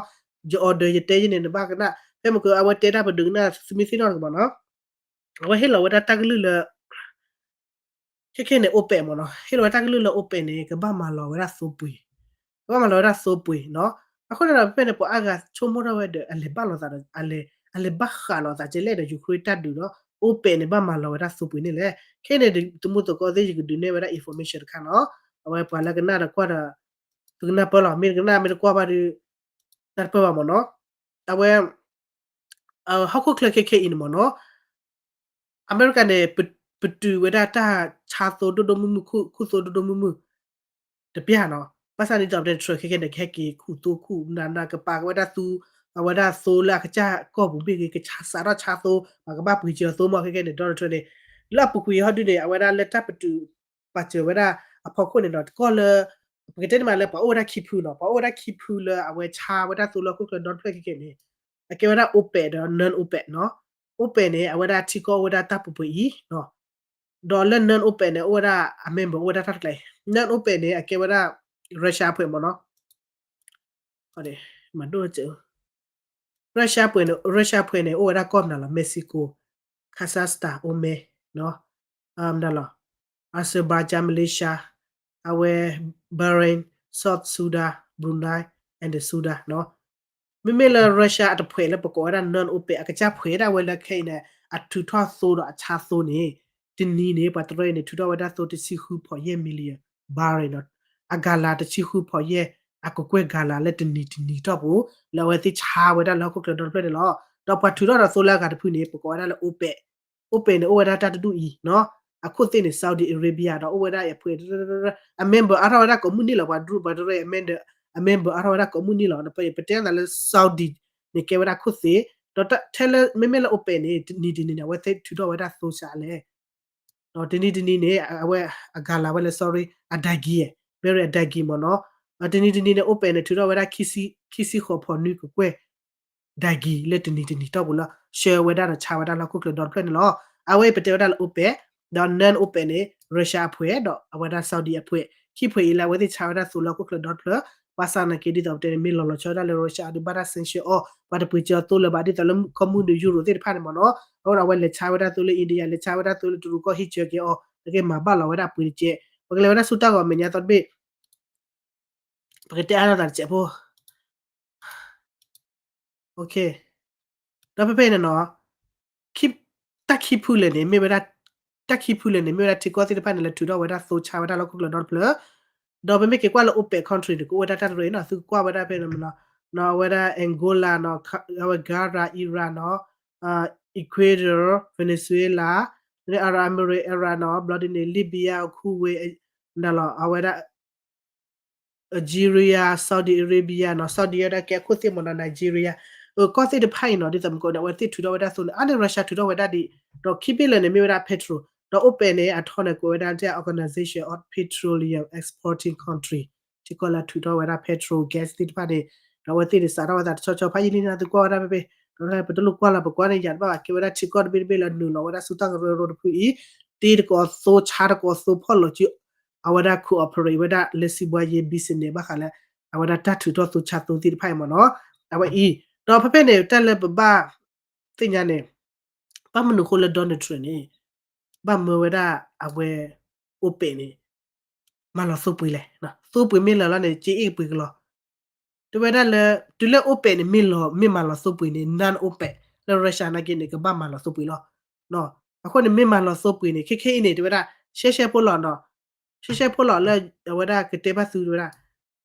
ယ order ယတဲယန့ၣ် နဘၣ်ကနၣ် ဖဲမ့ၢ်က အဝဲတဲတၢ်ပဒုးကနၣ် သမံသ့ၣ်နီၣ်တကမးနီၤ. အဝဲဟ့ၣ်လီၤဝဲဒၣ်တၢ်ကလုၢ်လၢ ခဲခဲန့ၣ် OPEC မ့ၢ်နီၤ, ဟ့ၣ်လီၤဝဲတၢ်ကလုၢ်လၢ OPEC န့ၣ် ကဘၣ်မၤလီၤဝဲဒၣ်သိပှ့ၤ, ကဘၣ်မၤလီၤဝဲဒၣ်သိပှ့ၤနီၤ. အဃိန့ၣ်ဒီး ဖဲဖဲန့ၣ် ပှၤအါဂၤဆိကမိၣ်ထီၣ်ဝဲဒီး အလဲၤဘၣ်လိာ်သးဒီး အလဲၤဘၣ်ဃးလိာ်သးကဲလဲၣ်ဒီး Ukraine တၢ်ဒုးဒီး OPEC န့ၣ် ဘၣ်မၤလီၤဝဲဒၣ်သိပှ့ၤန့ၣ်လဲၣ်. ခဲန့ၣ် တမူသကိးသ့ၣ် ယကဒုးနဲၣ်ဝဲဒၣ် information တခါနီၤ. အဝဲပှၤလၢကနၣ်ဒီးကွၢ်ဒီး သုကနၢ်ပၢၢ်လီၤ, မ့ၢ်တကနၣ်မ့ၢ်တကွၢ်ဘၣ်ဒီး နၢ်တပၢၢ်ဘၣ်မ့ၢ်နီၤ. အဝဲ ဟီၣ်ခိၣ်ချၢခဲခဲအံၤန့ၣ်မ့ၢ်နီၤ အမဲရကၤန့ၣ် ပတုာ်ဝဲဒၣ်တၢ်ဆါသိဒိၣ်ဒိၣ်မုၢ်မုၢ် ခူၣ်သိဒိၣ်ဒိၣ်မုၢ်မုၢ် တပျၢ်နီၤ. ဘၣ်ဆၣ်န့ၣ် Donald Trump ခဲခဲန့ၣ် ကဟဲက့ၤခူၣ်သိခူၣ်နးနး ကပာ်ကဲဝဲဒၣ်သူ အဝဲဒၣ်သိလၢအကစၢ်ကီၢ်ပူၤမ့ၢ်ဂ့ၤ ကဆါစးထီၣ်ဆါသိ ပှၤကဘၣ်ပှ့ၤစၢၤအသိမ့ၢ် ခဲခဲန့ၣ် Donald Trump န့ၣ် လၢအပူၤကွံာ်ဟီဒုန့ၣ် အဝဲဒၣ်လၢတၢ်ပတုာ်ပာ်စၢၤဝဲဒၣ်အဖီခိၣ်န့ၣ်နီၤ တကီၢ်လၢ ပကတဲန့ၣ်မးလၢပှၤအိၣ်ဝဲဒၣ်ခံဖုနီၤ, ပှၤအိၣ်ဝဲဒၣ်ခံဖုလၢအဝဲဆါဝဲဒၣ်သိလၢဟီၣ်ခိၣ်ချၢဒီတဖျၢၣ်ခဲခဲန့ၣ် အကဲဝဲဒၣ် OPEC ဒီး non-OPEC နီၤ. OPEC န့ၣ် အဝဲဒၣ်ထံကီၢ်အိၣ်ဝဲဒၣ်တၢ်ပူၤပှဲၤအံၤ ဒီးလၢ non-OPEC န့ၣ် အိၣ်ဝဲဒၣ်အ member အိၣ်ဝဲဒၣ်တၢ်တကျါအံၤ non-OPEC န့ၣ် အကဲဝဲဒၣ် Russia အဖှဲးမ့ၢ်နီၤ. မၤဒိၣ် Russia အဖှဲးန့ၣ် Russia အဖှဲးန့ၣ် အိၣ်ဝဲဒၣ်ကီၢ်မနုၤလီၤ Mexico, Kazakhstan, Oman နီၤ, မနုၤလီၤ Azerbaijan, Malaysia, အဝဲ Bahrain, South Sudan, Brunei and Sudan နီၤ. မ့မ့ၢ်လၢ Russia အတဖှဲးလၢပကိးဝဲဒၣ် non-OPEC အကစၢ်ဖှဲးဒၣ်ဝဲလၢခဲအံၤန့ၣ် အထုးထီၣ်သိဒီးအဆါသိန့ၣ် တနံၤန့ၣ် ပှၤတရၢအံၤန့ၣ် ထုးထီၣ်ဝဲဒၣ်သိတဆံဃုဖီးယဲၢ် million barrel နီၤ. အ gallon တဆံဃုဖီးယဲၢ် အကကွဲၢ် gallon လၢတနံၤတနံၤတီၢ်ပူၤ လၢအဝဲသ့ၣ်ဆါဝဲဒၣ်လၢဟီၣ်ခိၣ်ချၢဒီတဖျၢၣ်န့ၣ်လီၤ. ဒီးပှၤထုးထီၣ်ဒီးသိလၢအဂၤတဖုန့ၣ် ပကိးဝဲဒၣ်လၢ OPEC, OPEC န့ၣ် အိၣ်ဝဲဒၣ်တၢ်တဒူၣ်အံၤနီၤ. အခိၣ်သ့ၣ်န့ၣ် Saudi Arabia ဒီးအိၣ်ဝဲဒၣ်အဖှဲး အ member အါထီၣ်ဝဲဒၣ်ကိးမုၢ်နံၣ်လီၤ. ပှၤဒူၣ်ပှၤတရၢ အ member အါထီၣ်ဝဲဒၣ်ကိးမုၢ်နံၣ်လီၤ. ပတဲအသးလၢ Saudi န့ၣ် ကဲဝဲဒၣ်ခိၣ်သ့ၣ်, ဒီးထဲလၢ မ့မ့ၢ်လၢ OPEC န့ၣ် တနံၤတနံၤန့ၣ် အဝဲသ့ၣ်ထုးထီၣ်ဝဲဒၣ်သိဆါလဲၣ် ဒီးတနံၤတနံၤန့ၣ် အဝဲ အ gallon ဝဲလၢ sorry အ dagi, barrel အ dagi မ့ၢ်နီၤ. တနံၤတနံၤန့ၣ် OPEC န့ၣ် ထုးထီၣ်ဝဲဒၣ် ခံဆံဃိးဖီးနွံကကွဲၢ် dagi လၢတနံၤတနံၤတီၢ်ပူၤလၢ ဆှၢဝဲဒၣ်ဒီးဆါဝဲဒၣ်လၢဟီၣ်ခိၣ်ချၢဒီတဖျၢၣ်န့ၣ်လီၤ. အဝဲအံၤပတဲဝဲဒၣ်လၢ OPEC, ဒီး non-OPEC န့ၣ် Russia အဖှဲး ဒီးအဝဲဒၣ် Saudi အဖှဲး, ခံဖှဲးအံၤလၢအဝဲသ့ၣ်ဆါဝဲဒၣ်သိလၢဟီၣ်ခိၣ်ချၢဒီတဖျၢၣ်, ဘၣ်ဆၣ်သနာ်က့ ဒ်သိးပတဲန့ၣ် မ့ၢ်လီၤလီၤဆီဒၣ်လၢ Russia အဒုးဘၣ်တၢ် sanction အီၤ, ပှၤတပှ့ၤစၢၤအသိလၢၤဘၣ် ဒ်သိးလၢကီၢ်မုၢ်နုာ် Europe သ့ၣ်တဖၣ်န့ၣ်မ့ၢ်နီၤ, အဃိဒီးအဝဲလဲၤဆါဝဲဒၣ်သိလၢ India, လဲၤဆါဝဲဒၣ်သိလၢတရူးကီၢ်ဟံးစၢၤက့ၤအီၤ, နက့မၤဘၣ်လီၤဝဲဒၣ်ပှ့ၤတကဲး, ပကလဲၤဝဲဒၣ်ဆူတၢ်ဂီၤမဲာ်ညါသီတဘ့ၣ် ပကတဲအါထီၣ်သးတစဲးဖိ ဒီးဖဲဖဲန့ၣ်နီၤ, တၢ်ခံဖုလၢာ်န့ၣ် မ့ၢ်ဝဲဒၣ်, တၢ်ခံဖုလၢာ်န့ၣ် မ့ၢ်ဝဲဒၣ်ထံကီၢ်သ့ၣ်တဖၣ်န့ၣ် လၢထုးထီၣ်ဝဲဒၣ်သိဆါဝဲဒၣ်လၢဟီၣ်ခိၣ်ချၢဒီတဖျၢၣ်, ဒီးပမ့ၢ်က့ၤကွၢ်လၢ OPEC country န့ၣ် ကအိၣ်ဝဲဒၣ်တၢ်တရၢအံၤနီၤ, သုကကွၢ်ဝဲဒၣ်ဖဲန့ၣ်နီၤ, အဝဲဒၣ် Angola နီၤ, အဝဲ Ghana, Iran နီၤ, Ecuador, Venezuela, Arab Emirates, Iran နီၤ, ဘျီဒ်န့ၣ် Libya, Kuwait နီၤလီၤ, အဝဲဒၣ် Algeria, Saudi Arabia နီၤ, Saudi ဝဲဒၣ်ကဲအခိၣ်သ့ၣ်မ့ၢ်နီၤ, Nigeria, ကီၢ်သ့ၣ်တဖၣ်အံၤနီၤ, ဒ်သိးမ့ၢ်ကီးန့ၣ် အဝဲသ့ၣ်ထုးထီၣ်ဝဲဒၣ်သိန့ၣ် အါန့ၢ် Russia ထုးထီၣ်ဝဲဒၣ်ဒံး, ဒီးခံဘ့ၣ်လၢာ်န့ၣ် မ့ၢ်ဝဲဒၣ် petrol, ဒီး OPEC န့ၣ် အထီန့ၣ် ကွဲးဝဲဒၣ်ထဲ Organization of Petroleum Exporting Country, ထံကီၢ်လၢထုးထီၣ်ဝဲဒၣ် petrol, gas သ့ၣ်တဖၣ်န့ၣ်, ဒီးအဝဲသ့ၣ်န့ၣ် စးထီၣ်ဝဲသးတဆီဆီ ဖးယံာ်လံန့ၣ် သုကွၢ်ဝဲဒၣ်ဖဲဖဲ, ဒီးပတလိၣ်ကွၢ်လီၤ ပကွၢ်န့ၣ်ယၤတဘၣ်ဘၣ်, ကဲဝဲဒၣ်ထံကီၢ်တဘ့ၣ်တဘ့ၣ်လၢနုာ်လီၤဝဲဒၣ်ဆူတၢ်ကရၢကရိတဖုအံၤ, တ့တကိးသိ ဆါတကိးသိ ဖီၣ်လိာ်စု အဝဲဒၣ် cooperate ဝဲဒၣ်လၢစံးဘှါယ့ business ဘၣ်ဃးလၢ အဝဲဒၣ်တၢ်ထုးထီၣ်သိဆါသိသ့ၣ်တဖၣ်အံၤမ့ၢ်နီၤ, အဝဲအံၤ, ဒီးဖဲဖဲန့ၣ် တၢ်လၢပဘၣ်သ့ၣ်ညါန့ၣ်, ဘၣ်မနုၤအဃိလၢ Donald Trump န့ၣ် ဘၣ်မၢဝဲဒၣ်အဝဲ OPEC န့ၣ် မၤလီၤသိပှ့ၤလဲၣ်, သိပှ့ၤမ့ၢ်လီၤလီၤန့ၣ် က့အ့ၣ်ပှ့ၤကလီၤ တဲဝဲဒၣ်လၢ တုၤလၢ OPEC န့ၣ် မ့ၢ်လီၤ မ့ၢ်မၤလီၤသိပှ့ၤန့ၣ် non-OPEC လၢ Russia နာ်က့န့ၣ် ကဘၣ်မၤလီၤသိပှ့ၤလီၤ. အဃိန့ၣ် မ့ၢ်မၤလီၤသိပှ့ၤန့ၣ် ခဲခဲအံၤန့ၣ် တဲဝဲဒၣ် ရှဲရှဲဖိလီၤနီၤ, ရှဲရှဲဖိလီၤလၢ အဝဲဒၣ်ကတဲဘၣ်သု တဲဝဲဒၣ်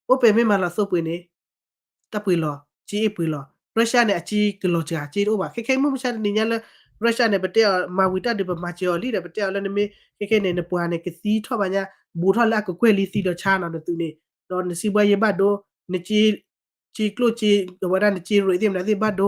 OPEC မ့ၢ်မၤလီၤသိပှ့ၤန့ၣ် တၢ်ပှ့ၤလီၤ က့အ့ၣ်ပှ့ၤလီၤ. Russia န့ၣ် အက့ကလီၤစှၤ က့တအိၣ်ဘၣ်. ခဲခဲအံၤမုၢ်မဆါတနံၤညါလၢ Russia န့ၣ် ပတဲအီၤ မၤဝံၤတၢ်ဒုး ပမၤစၢၤအီၤလံဒီး ပတဲအီၤလၢနမ့ၢ် ခဲခဲန့ၣ် နပှၤန့ၣ် ကသံထီၣ်ဘၣ်ညါ ဘူးထီၣ်လၢအကကွဲၢ်လံ သံဒီးဆါနီၤ နသုးန့ၣ် ဒီးနစံးဘှါယ့ဘၣ်ဒိ နက့ က့ကျိၣ်က့ အဝဲဒၣ်နက့ rate သ့ၣ်မနုၤသ့ၣ်ဘၣ်ဒိ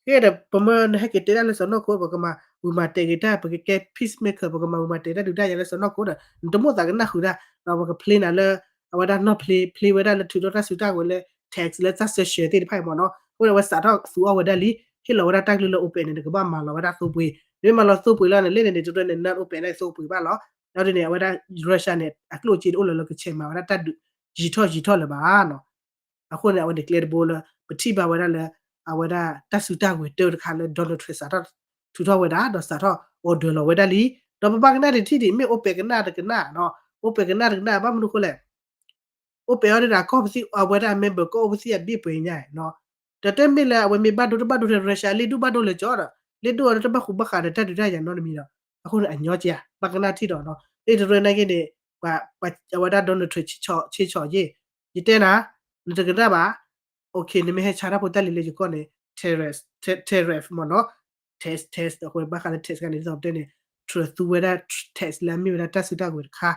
ကဲဒီး ပမ့ၢ်နဟဲက့ၤတဲဒၣ်လၢစီၤနီၢ်ခိ ပကမၤဝံၤမၤတဲာ်က့ၤတၢ် ပကကဲ peacemaker ပကမၤဝံၤမၤတဲာ်တၢ်ဒုးတၢ်ယၤလၢစီၤနီၢ်ခိဒီး နတမိၣ်သးကနၣ်ဃုာ်ဒၣ် ဒီးပက play နၤလၢ အဝဲဒၣ်နီၢ် play play ဝဲဒၣ်လၢထုးထီၣ်တၢ်စုတၢ်ကဝဲၤလၢ tax လၢတၢ် sanction သ့ၣ်တဖၣ်အံၤမ့ၢ်နီၤ. အဃိန့ၣ် အဝဲစးထီၣ်သူအီၣ်ဝဲဒၣ်လံ ဟ့ၣ်လီၤဝဲဒၣ်တၢ်ကလုၢ်လၢ OPEC န့ၣ် နကဘၣ်မၤလီၤဝဲဒၣ်သိပှ့ၤ နမ့ၢ်မၤလီၤသိပှ့ၤလီၤန့ၣ် လၢန့ၣ်န့ၣ် တရၢန့ၣ် နၢ်အိၣ်ပဲာ်န့ၣ်သိပှ့ၤဘၣ်လီၤ. ဒီးဒ်န့ၣ် အဝဲဒၣ် Russia န့ၣ် အကျိၣ်အစ့တအိၣ်လၢၤလၢကဆဲးမၤဝဲဒၣ်တၢ်ဒုးယံာ်ထီၣ်ယံာ်ထီၣ်လၢၤဘၣ်နီၤ. အဃိန့ၣ် အဝဲန့ၣ်ကျဲတဘိလၢ ပထံၣ်ဘၣ်ဝဲဒၣ်လၢ အဝဲဒၣ်တၢ်စုတၢ်ဝဲၤတၢတခါလၢ Donald Trump စးထီၣ်ထုးထီၣ်ဝဲဒၣ် ဒီးစးထီၣ် order လီၤဝဲဒၣ်လံ. ဒီးပဘၣ်ကနၣ်တထံၣ်ဒံး မ့ၢ်အိၣ်ပဲာ်ကနၣ်တကနၣ်နီၤ, အိၣ်ပဲာ်ကနၣ်တကနၣ် ဘၣ်မနုၤအဃိလဲၣ် အိၣ်ပဲာ်အီၤဒ်ဒီးကီၢ်ပသံၣ် အဝဲဒၣ် member ကီၢ်အိၣ်ပသံၣ်အဘ့ၣ်ပှဲၤညါနီၤ. ဒီးတမ့ၢ်လၢအဝဲမ့ၢ်ဘၣ်ဒိတဘၣ်ဒိထဲ Russia လ့ၣ်ဒိၣ်ဘၣ်ဒိလၢာ်ကၠီဒီး လ့ၣ်ဒိၣ်အီၤတဘၣ်ဃူဘၣ်ဃးဒီးတၢ်ဒုးတၢ်ယၤနီတမံၤဒီး အဃိန့ၣ် အညီကဲ ဘၣ်ကနၣ်ထံၣ်ဒီးနီၤ လၢတရၢနာ်က့န့ၣ် ပှၤ အဝဲဒၣ် Donald Trump ဆ့ဆီၣ်ယ့ၣ် ယတဲနၤ နတကနၣ်ဘၣ် OK နမ့ၢ်ဟဲဆါတၢ်ဖိတၢ်လံၤလၢယကီၢ်န့ၣ် tariff မ့ၢ်နီၤ tax tax အဃိဘၣ်ဃးလၢ tax ခါန့ၣ် ဒ်သိးပတဲန့ၣ် Trump သူဝဲဒၣ် tax လၢအမ့ၢ်ဝဲဒၣ်တၢ်စုတၢ်ဝဲၤတခါ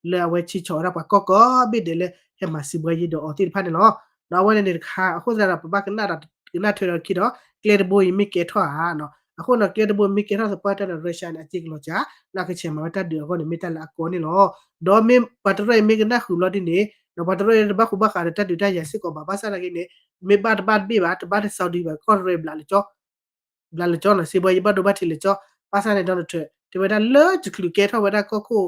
လၢအဝဲဆ့ဆီၣ်ဝဲဒၣ်ပှၤကီၢ်ကိးဘ့ၣ်ဒဲးလၢ ဟဲမၤစံးဘှါယ့ဒီးအီၤသ့ၣ်တဖၣ်န့ၣ်လီၤ. ဒီးအဝဲန့ၣ်န့ၣ်တခါ အဃိသတးဒီး ပဘၣ်ကနၣ်ဒီးကနၣ်ထွဲဒီးခံဒီး ကျဲတဘိအံၤမ့ၢ်ကဲထီၣ်ဧါနီၤ အဃိန့ၣ် ကျဲတဘိမ့ၢ်ကဲထီၣ်သပှၢ်တၢ်ဒီး Russia န့ၣ် အစ့ကလီၤစှၤ လၢအကဆဲးမၤဝဲတၢ်ဒုးအဂီၢ်န့ၣ် မ့ၢ်တၢ်လၢအကီန့ၣ်လီၤ. ဒီးမ့ၢ်ပှၤတရၢအံၤမ့ၢ်ကနၣ်ဃုာ်ဘျီဒ်န့ၣ် ဒီးပှၤတရၢအံၤတဘၣ်ဃူဘၣ်ဃးဒီးတၢ်ဒုးတၢ်ယၤစ့ၢ်ကီးဘၣ် ဘၣ်ဆၣ်သနာ်က့န့ၣ် မ့ၢ်ဘၣ်တဘၣ်တဘ့ၣ်ဘၣ် တဘၣ်တ Saudi ဘၣ် ကီၢ်တရၢအံၤဘျးလၢကၠီ ဘျးလၢကၠီနီၤ စံးဘှါယ့ဘၣ်ဒိဘၣ်ထံးလၢကၠီ ဘၣ်ဆၣ်န့ၣ် Donald Trump တဲဝဲဒၣ်လၢတချုးကဲထီၣ်ဝဲဒၣ်ကီၢ်ခိၣ်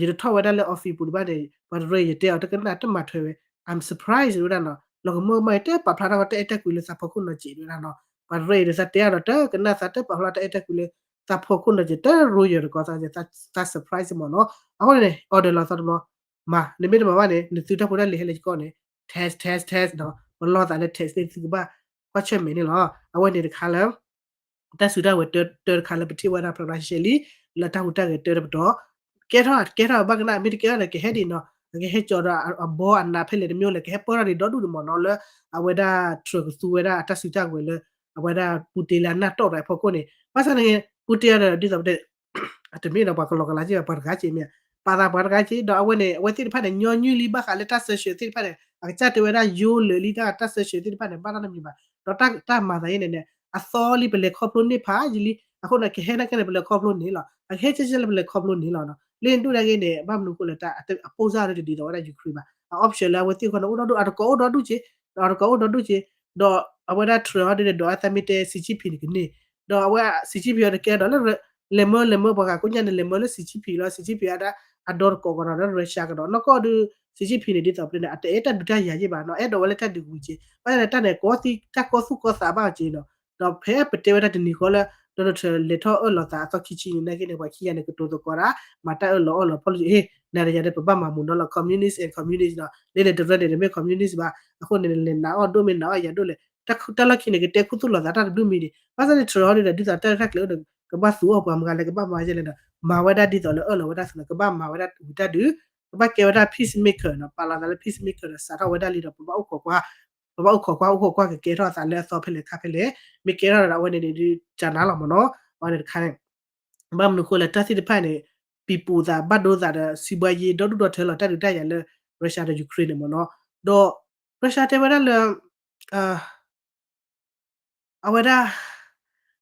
ယတထီၣ်ဝဲဒၣ်လၢ office ပူၤတဘၣ်န့ၣ် ပှၤတရၢအံၤယတဲအီၤတကနၣ်တမၤထွဲဝဲ I'm surprised ဝဲဒၣ်နီၤ လီၤကမၢၢ်မၢၢ်အံၤ တပာ်ဖျါထီၣ်ဝဲတၢ်အဲၣ်တၢ်ကွံလၢသးဖီခိၣ်နီၢ်က့ၤဝဲဒၣ်နီၤ ပှၤတရၢအံၤဒီးသးတဲအါဒီးတကနၣ်သး တပာ်ဖျါထီၣ်တၢ်အဲၣ်တၢ်ကွံလၢသးဖီခိၣ်နီၢ်က့ၤ တရိယၢၤတကီးသး သး surprise မ့ၢ်နီၤ အဃိန့ၣ် order လီၤသီတဘျီ မၤ နမ့ၢ်တမၤဘၣ်န့ၣ် နသုတၢ်ဖိတၢ်လံၤဟဲလၢယကီၢ်န့ၣ် tax tax tax နီၤ ပလီၢ်သးလၢ tax သ့ၣ် သုကဘၣ်ကွၢ်ဆၢၣ်မဲာ်န့ၣ်လီၤ. အဝဲန့ၣ်တခါလၢ တၢ်စုတၢ်ဝဲၤတၢတခါလၢပထံၣ်ဝဲဒၣ် financially လၢတၢ်ဟူးတၢ်ဂဲၤတၢတပတီၢ် ကဲထီၣ်ကဲထီၣ်ဘၣ်ကနၣ် မ့ၢ်တကဲထီၣ်ဒီးကဟဲဒံးနီၤ အကဟဲကၠီဒီးအဘီအနးဖဲလဲၣ်တမ့ၢ်အိၣ်လဲၣ် ကဟဲပၢထီၣ်ဒံးဒီဒူၣ်န့ၣ်မ့ၢ်နီၤ လၢအဝဲဒၣ် Trump ကသူဝဲဒၣ်အတၢ်စုတၢ်ဝဲၤလၢ အဝဲဒၣ် Putin လၢအနၢ်တီၢ်တၢ်အဖီခိၣ်န့ၣ် ဘၣ်ဆၣ်န့ၣ် Putin ဒီးဒ်သိးပတဲ အတမ့ၢ်ဒီးပှၤကလီကလါက့ဘၣ် ပှၤတဂၤက့မ့ၢ် ပာ်သးပှၤတဂၤက့ ဒီးအဝဲန့ၣ် အဝဲသ့ၣ်တဖၣ်န့ၣ် ညီနုၢ်လံဘၣ်ဃးလၢတၢ် sanction သ့ၣ်တဖၣ်န့ၣ် အကစၢ်တဲဝဲဒၣ်ယိလၢာ်လံတၢ် တၢ် sanction သ့ၣ်တဖၣ်န့ၣ် ဘၣ်တၢ်တမံၤဘၣ် ဒီးတၢ်မၤသးအံၤန့ၣ်န့ၣ် အသီလံပလဲၤခီဖျိန့ၢ်ဖးယံာ်လံ အဃိန့ၣ် ကဟဲနာ်က့န့ၣ် ပလဲၤခီဖျိန့ၢ်လီၤ အကဟဲကဲကဲလၢပလဲၤခီဖျိန့ၢ်လီၤနီၤ လၢဒိၣ်နာ်က့န့ၣ် ဘၣ်မနုၤအဃိလဲၣ် တၢ်အပိၢ်စၢ်လၢတဒ်သိးဝဲဒၣ် Ukraine ဘၣ် အ option လၢအဝဲသ့ၣ်အဃိန့ၣ် အိၣ်ဒီဒူၣ် အတကိးအိၣ်ဒီဒူၣ်က့ ဒီးအတကိးအိၣ်ဒီဒူၣ်က့ ဒီးအဝဲဒၣ် Trump ဟီဒ်န့ၣ် ဒီးအသးမ့ၢ်တဲ Xi Jinping န့ၣ်ကန့ၢ် ဒီးအဝဲ Xi Jinping ဟီတကဲဒီးလၢ လဲၤမၢလဲၤမၢပှၤဂၤကိးညါန့ၣ် လဲၤမၢလၢ Xi Jinping လီၤ Xi Jinping အဒၣ် အဒီတကိးကဒီးလၢ Russia ကဒီး နီၢ်ကီၢ်ဒုး Xi Jinping န့ၣ် ဒ်သိးပတဲန့ၣ် အတအဲၣ်တၢ်ဒုးတၢ်ယၤယ့ၢ်ဘၣ်နီၤ အဲၣ်ဒိးဝဲလၢတၢ်ဒုးကဝံၤက့ ဘၣ်ဆၣ်န့ၣ် တၢ်န့ၣ် ကီသံ တၢ်ကီသူၣ်ကီသးဘၣ်က့နီၤ ဒီးဖဲပတဲဝဲဒၣ်တနံၤဃီလၢ Donald Trump လဲၤထီၣ်အၢၣ်လီၤသးအသီခံဆံန့ၣ် နာ်က့န့ၣ် ပှၤခံဂၤန့ၣ် ကတိၤသကိးဒၣ် မၤတၢ်အၢၣ်လီၤအီလီၤဖီၣ်လီၤစု ဟ့ၣ် နၤဒီးယၤဒီး ပဘၣ်မၤမူၤနီၤလီၤ communist and communist နီၤ လၢန့ၣ်တရၢန့ၣ် တမ့ၢ် communist ဘၣ် အဃိန့ၣ် လဲၤနာ်အီၣ်ဒိၣ်မ့ၢ်နာ်အီၣ်ယၤဒိၣ်လဲၣ် တၢ်လီၢ်ခံန့ၣ် ကတဲခူသူၣ်လီၤသးတၢ်တဒူၣ်မံၤဒံး ဘၣ်ဆၣ်န့ၣ် Trump ဟီဒ်န့ၣ် ဒ်သိးတၢ်ရဲၣ်တၢ်ကျဲၤအိၣ်ဒီး ကဘၣ်သူအီၣ်ပှၤမုၢ်ဂၤလဲၣ် ကဘၣ်မၤယဲလဲၣ်ဒီး မၤဝဲဒၣ်ဒ်သိးလၢအၢၣ်လီၤဝဲဒၣ်သနာ် ကဘၣ်မၤဝဲဒၣ်ဝံၤတၢ်ဒုး ကဘၣ်ကဲဝဲဒၣ် peacemaker နီၤ ပာ်လီၤသးလၢ peacemaker ဒီးစးထီၣ်ဝဲဒၣ်လံဒီး ပဘၣ်အိၣ်ခိးကွၢ် ပဘၣ်အိၣ်ခိးကွၢ်အိၣ်ခိးကွၢ်ကကဲထီၣ်အသးလၢအသီဖဲလဲၣ်ခါဖဲလဲၣ် မ့ၢ်ကဲထီၣ်ဒီးအဝဲန့ၣ်န့ၣ်ဒုး ကနၤလီၤမ့ၢ်နီၤ အဝဲန့ၣ်တခါန့ၣ် ဘၣ်မနုၤအဃိလဲၣ် တၢ်သ့ၣ်တဖၣ်န့ၣ် ပံၤပူၤသးဘၣ်ဒိသးဒီး စံးဘှါယ့ဒီဒူၣ်ဒီထၢလီၤ တၢ်ဒုးတၢ်ယၤလၢ Russia ဒီး Ukraine န့ၣ်မ့ၢ်နီၤ ဒီး Russia တဲဝဲဒၣ်လၢ အဝဲဒၣ်